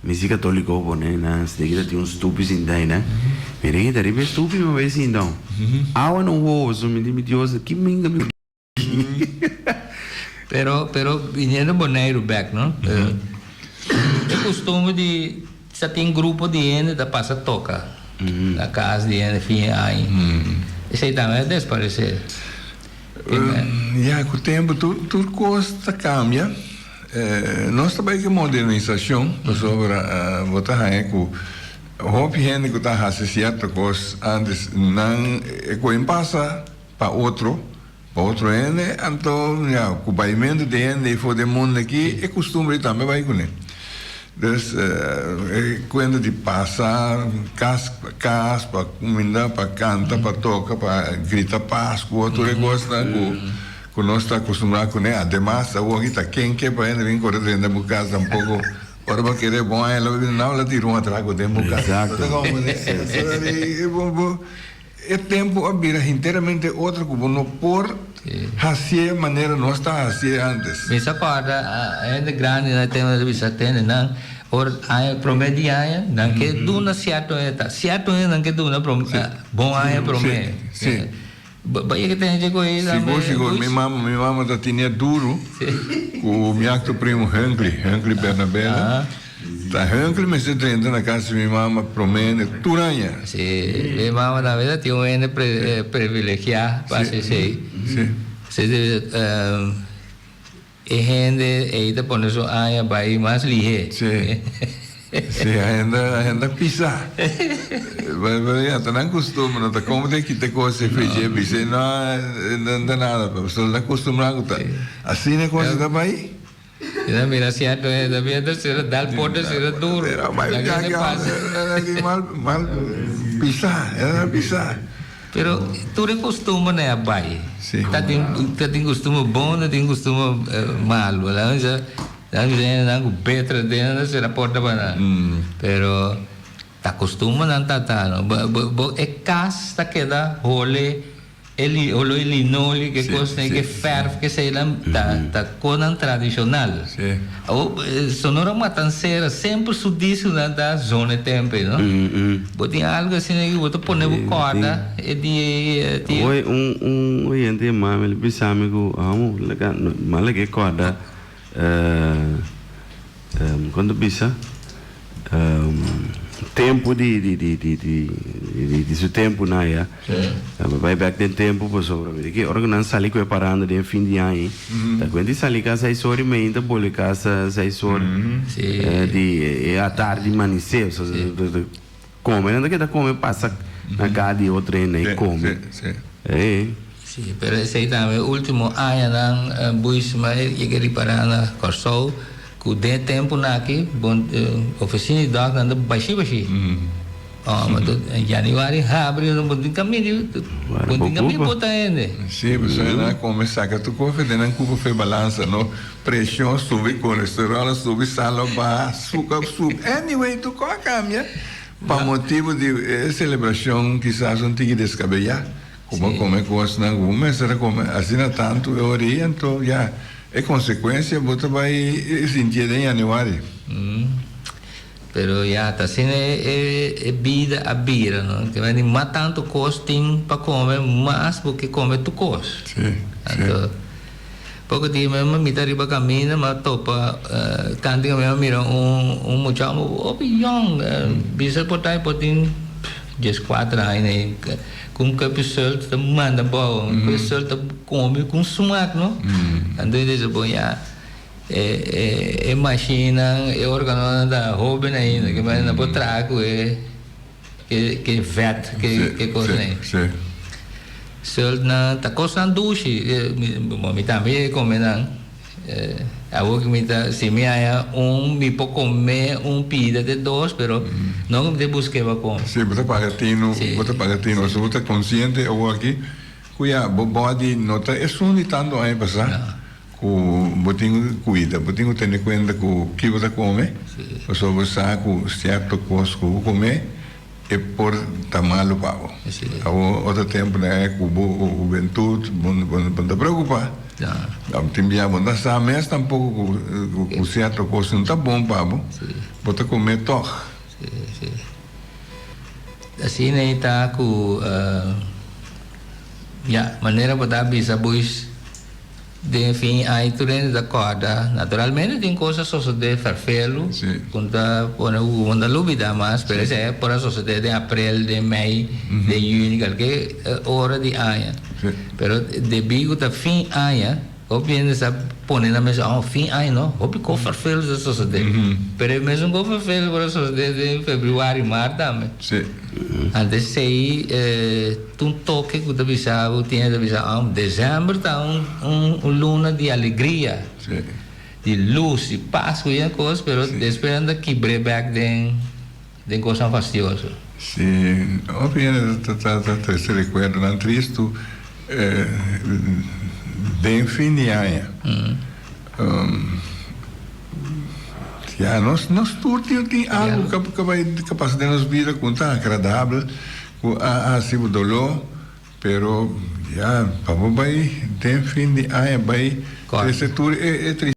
Misi katoliko pone nan steki ta tin un stupi sinta einan. Mi rei ta riba e stupi mi bai sinta un. Awa no wowo so mi di mi Dios ki minga mi Pero pero biniendo Boneiru bek no e kustumber di sa tin grupo di hende ta pasa toka na kas di hende fin aña esei tambe a desparesé. Ya ku tempu tur tur kos ta kambia. Nos ta bai ku modernisashon pasobra bo ta haña ku hopi hende ku ta hasi sierto kos antes nan e koen pasa pa otro, pa otro hende, anto ya ku baimentu di hende for den mundu aki e kustumber ei tambe bai kuné. Dus e kuenta di pasa kas pa kas pa kuminda, pa kanta, pa toka, pa grita Paskua, tur e kosnan ku ku nos ta akustumbrá kuné. Ademas awor aki ta ken ke pa hende bin kore drenta bo kas tampoko ora bo a kere bon aña lo bini nan lo tira un atrako den bo kas. Bo ta komprendé? E tempu a bira hinteramente otro ku bo no por hasié manera nos ta hasié antes. Mi sa kòrda hende grandi na e tempu ta bisa tende nan ora aña promé di aña nan ke duna sierto hende ta sierto hende nan ke duna bon aña promé. Bo yega tende dje ku ei tambe? Sigur sigur mi mama mi mama ta tine duru ku mi akto primo Hunkly Hunkly Bernabela. Ta Hunkly mester drenta na kas di mi mama promé di tur aña. Sí, mi mama tambe ta tin un hende privilegiá pa hasi esei. Sí. E hende ei ta pone su aña bai mas lihé. Sí. Sí, a hende, a hende pisa. Pero ya ta nan kustumber, no ta komo ta kita kos e fecha e bisa no, no ta nada, pasobra nan kustumbrá ku ta asina e kos ta bai. Mira mira cierto eh ta bien ta cera dal porta cera duro. Pero bai La gente pasa. Mal mal pisa, era pisa. Pero tur e costumber na a bai. Sí. Ta tin ta tin costumber bon, ta tin costumber malo. La misa la misa hende nan cu betra den ta cera porta pa nan. Pero ta costumber nan ta ta no. Bo bo bo e cas ta keda hole. E li olo e linoli ke kosnan ke fèrf ke eseinan ta ta konan tradishonal. Awor Sonora Matancera semper su diskonan ta zona e tempo ei no. Bo tin algu asina ku bo ta pone bo kòrda e dia ei e dia. Awor un un oyente yama mi el bisa mi ku amo laga mi a laga e kòrda Kon ta bisa? Tempu di di di di di di su tempunan ya. Mi bai bek den tempu pasobra mi di ke ora ku nan sali ku e paranda den fin di aña ta kuenta di sali kas seis ora i meinta bolbe kas seis ora di e atardi manisé. Kome nan ta keda kome pasa na ka di otro hende i kome. Sí, pero esei tambe último añanan Buisma yega ripará na Kòrsou ku den e tempunan aki bon ofisina di dòkter nan ta bashí bashí. En yanüari habri bo tin kaminda bo tin kaminda bota hende. Sí, pasobra nan a kome saka tur kofe den nan kupa fe balansa no, preshon subi, kolesteròl a subi, sal a baha, suka a subi, anyway tur kos a kambia pa motibu di e selebrashon kisas un tiki deskabeyá. Ku bo kome kosnan ku bo mester a kome asina tantu e ora ei, anto ya e konsekuensia bo ta bai sintié den yanüari. Pero ya ta asina e bida a bira, no? Ke mende mas tantu kos tin pa kome, mas bo ke kome tur kos. Anto poko dia mi mi ta riba kaminda mi a topa kanti kaminda mi a mira un mucha hopi yòn, bisa por ta por tin dieskuater aña. Ku un kòp di sòlt ta manda bou, un kòp di sòlt ta kome ku un smak no. Anto e dice bon ya e e mashinnan, e organonan ta hoben ainda, ke manera nan por traha ku e ke vèt, ke kosnan ei. Sòltnan ta kosnan dushi, bon mi tambe e kome nan. Awor ku mi ta, si mi haña un, mi por come un pida de dos, pero no ku mi ta busk'é pa come. Sí, bo ta paga tinu, bo ta paga tinu. Pasobra bo ta konsiente awor aki ku ya bo body no ta esun di tantu aña pasá ku bo tin ku kuida, bo tin ku tene kuenta ku ki bo ta kome, pasobra bo sa ku sierto kos ku bo kome e por ta malu pa bo. Awor otro tempu nan e ku bo hubentut bo no ta preokupa. Tin bia bo no ta sa mes tampoko ku sierto kos no ta bon pa bo, bo ta kome tòg. Asina e ta ku ya manera bo ta bisa boys. Den fin ai tur hende ta kòrda. Naturalmente tin kos a sosodé ferfelu ku no ta pone ku bo no ta lubidá mas, pero esei por a sosodé den aprel, den mei, den yüni, kalke ora di aña. Pero debí ku ta fin aña, hopi hende sa pone nan mes, oh fin aña no, hopi kos ferfelu ta sosodé. Pero e mesun kos ferfelu por a sosodé den febrüari, mart tambe. Anto esei. Ta un toke ku ta bisa bo tin ta bisa ah desèmber ta un un luna di alegria. Sí. di lus, di Pasku i e kos, pero despues nan ta kibr'é bèk den den kosnan fastioso. Sí, hopi hende ta ta ta trese rekuerdonan tristu den fin di aña. Ya, nos nos tur tin tin algu ku ku bai ku pasa den nos bida ku no ta agradabel, ku a hasi bo doló, pero ya, pa bo bai den fin di aña bai trese tur e e tristesa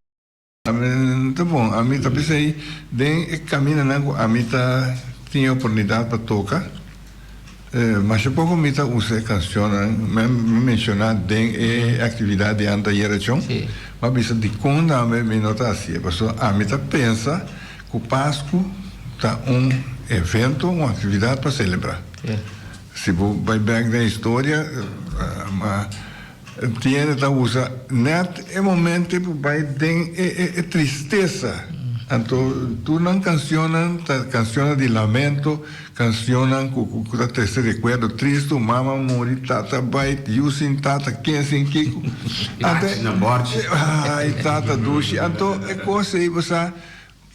ta bon. Ami ta bisa ei den e kamindanan ku ami ta tin e oportunidat pa toka. Masha poko mi ta usa e kanshonnan mi menshoná den e aktividat di Antayer-Achon. Mi a bisa dikon tambe mi no ta hasié, pasobra ami ta pensa ku Pasku ta un evento, un aktividat pa selebrá. Si bo bai bèk den historia, Tin hende ta usa nèt e momento pa bai den e tristesa. Anto tur nan kanshonnan ta kanshonnan di lamento, kanshonnan ku ta trese rekuerdo tristu, mama muri, tata bai, yu sin tata, ken sin kiko. Ai tata dushi. Anto e kos ei bo sa.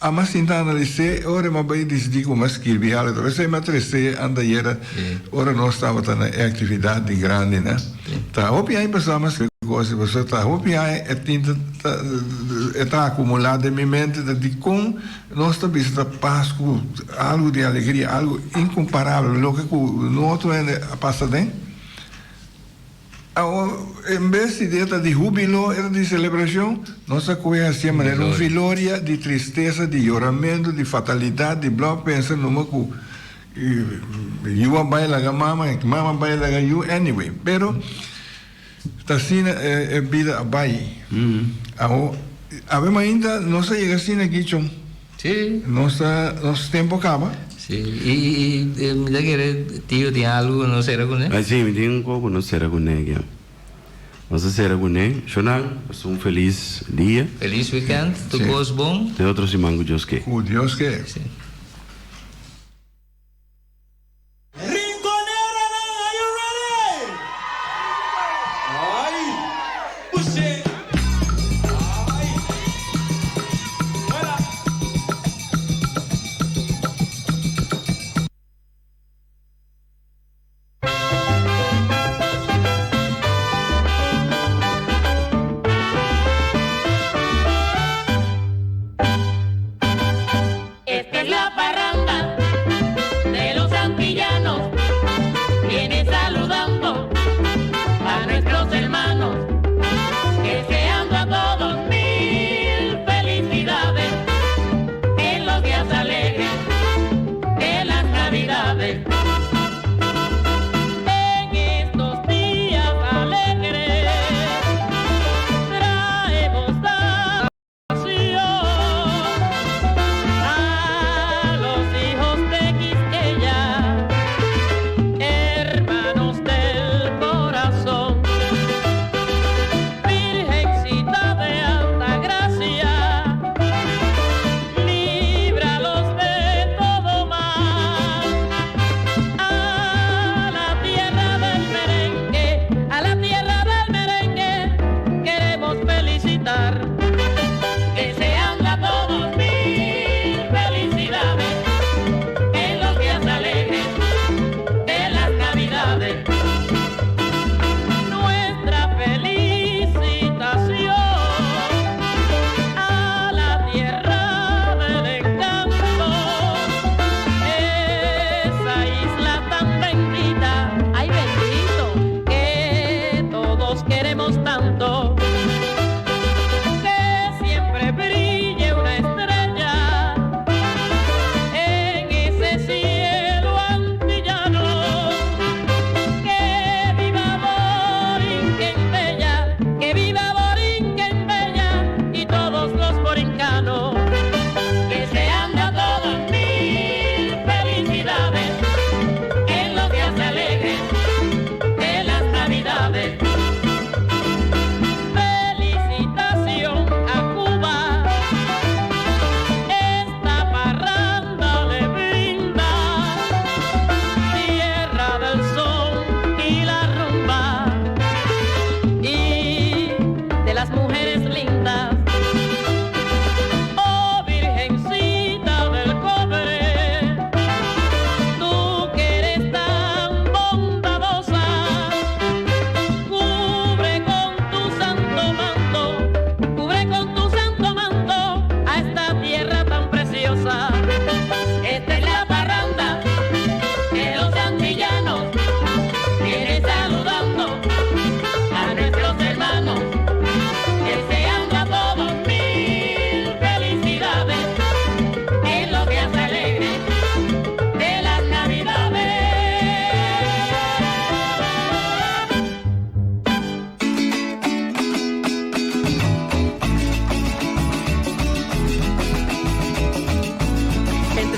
Ama sinta analis'é ora mi a bai disidí ku mi a skirbi algu. Tal bes mi a tres'é antayera ora nos tabata na e aktividat di grandinan. Ta hopi aña pasá mi a skirbi kos pasobra ta hopi aña e tinta ta e ta akumulá den mi mente ta dikon nos ta bisa ta Pasku algu di alegria, algu inkomparabel loke ku no otro hende a pasa den. Awor, en bes di e ta di húbilo, e ta di selebrashon, nos a kohe hasié manera un viloria di tristesa, di yoramentu, di fatalidat, di blò pensa numa ku yu a bai laga mama, mama a bai laga yu, anyway. Pero ta asina e bida a bai. Awor, awe mainta nos a yega asina aki, chon. Sí. Nos ta, nos tempo a caba. Sí, y, y, y mi ta kere tio tin algo cu no cera cune. Ay sí, mi tin un co cu no cera cune kia. Nos a cera cune. Shonan, pasa un feliz dia. Feliz weekend, tur cos bon. Te otro siman cu Dios ke. Cu Dios ke. Sí. Rinconeranan are you ready? Ay! Pushe! Ay! Wela! Esta es la.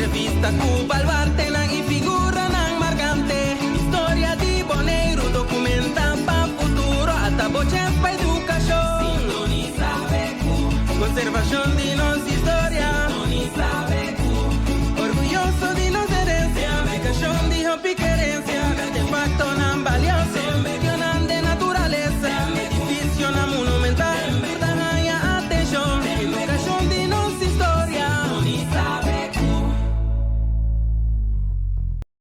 Entrevista ku baluartenan i figuranan markante. Historia di Boneiru dokumentá pa futuro. Ata bo chèns pa edukashon. Sintonisá BQ. Konservashon di nos.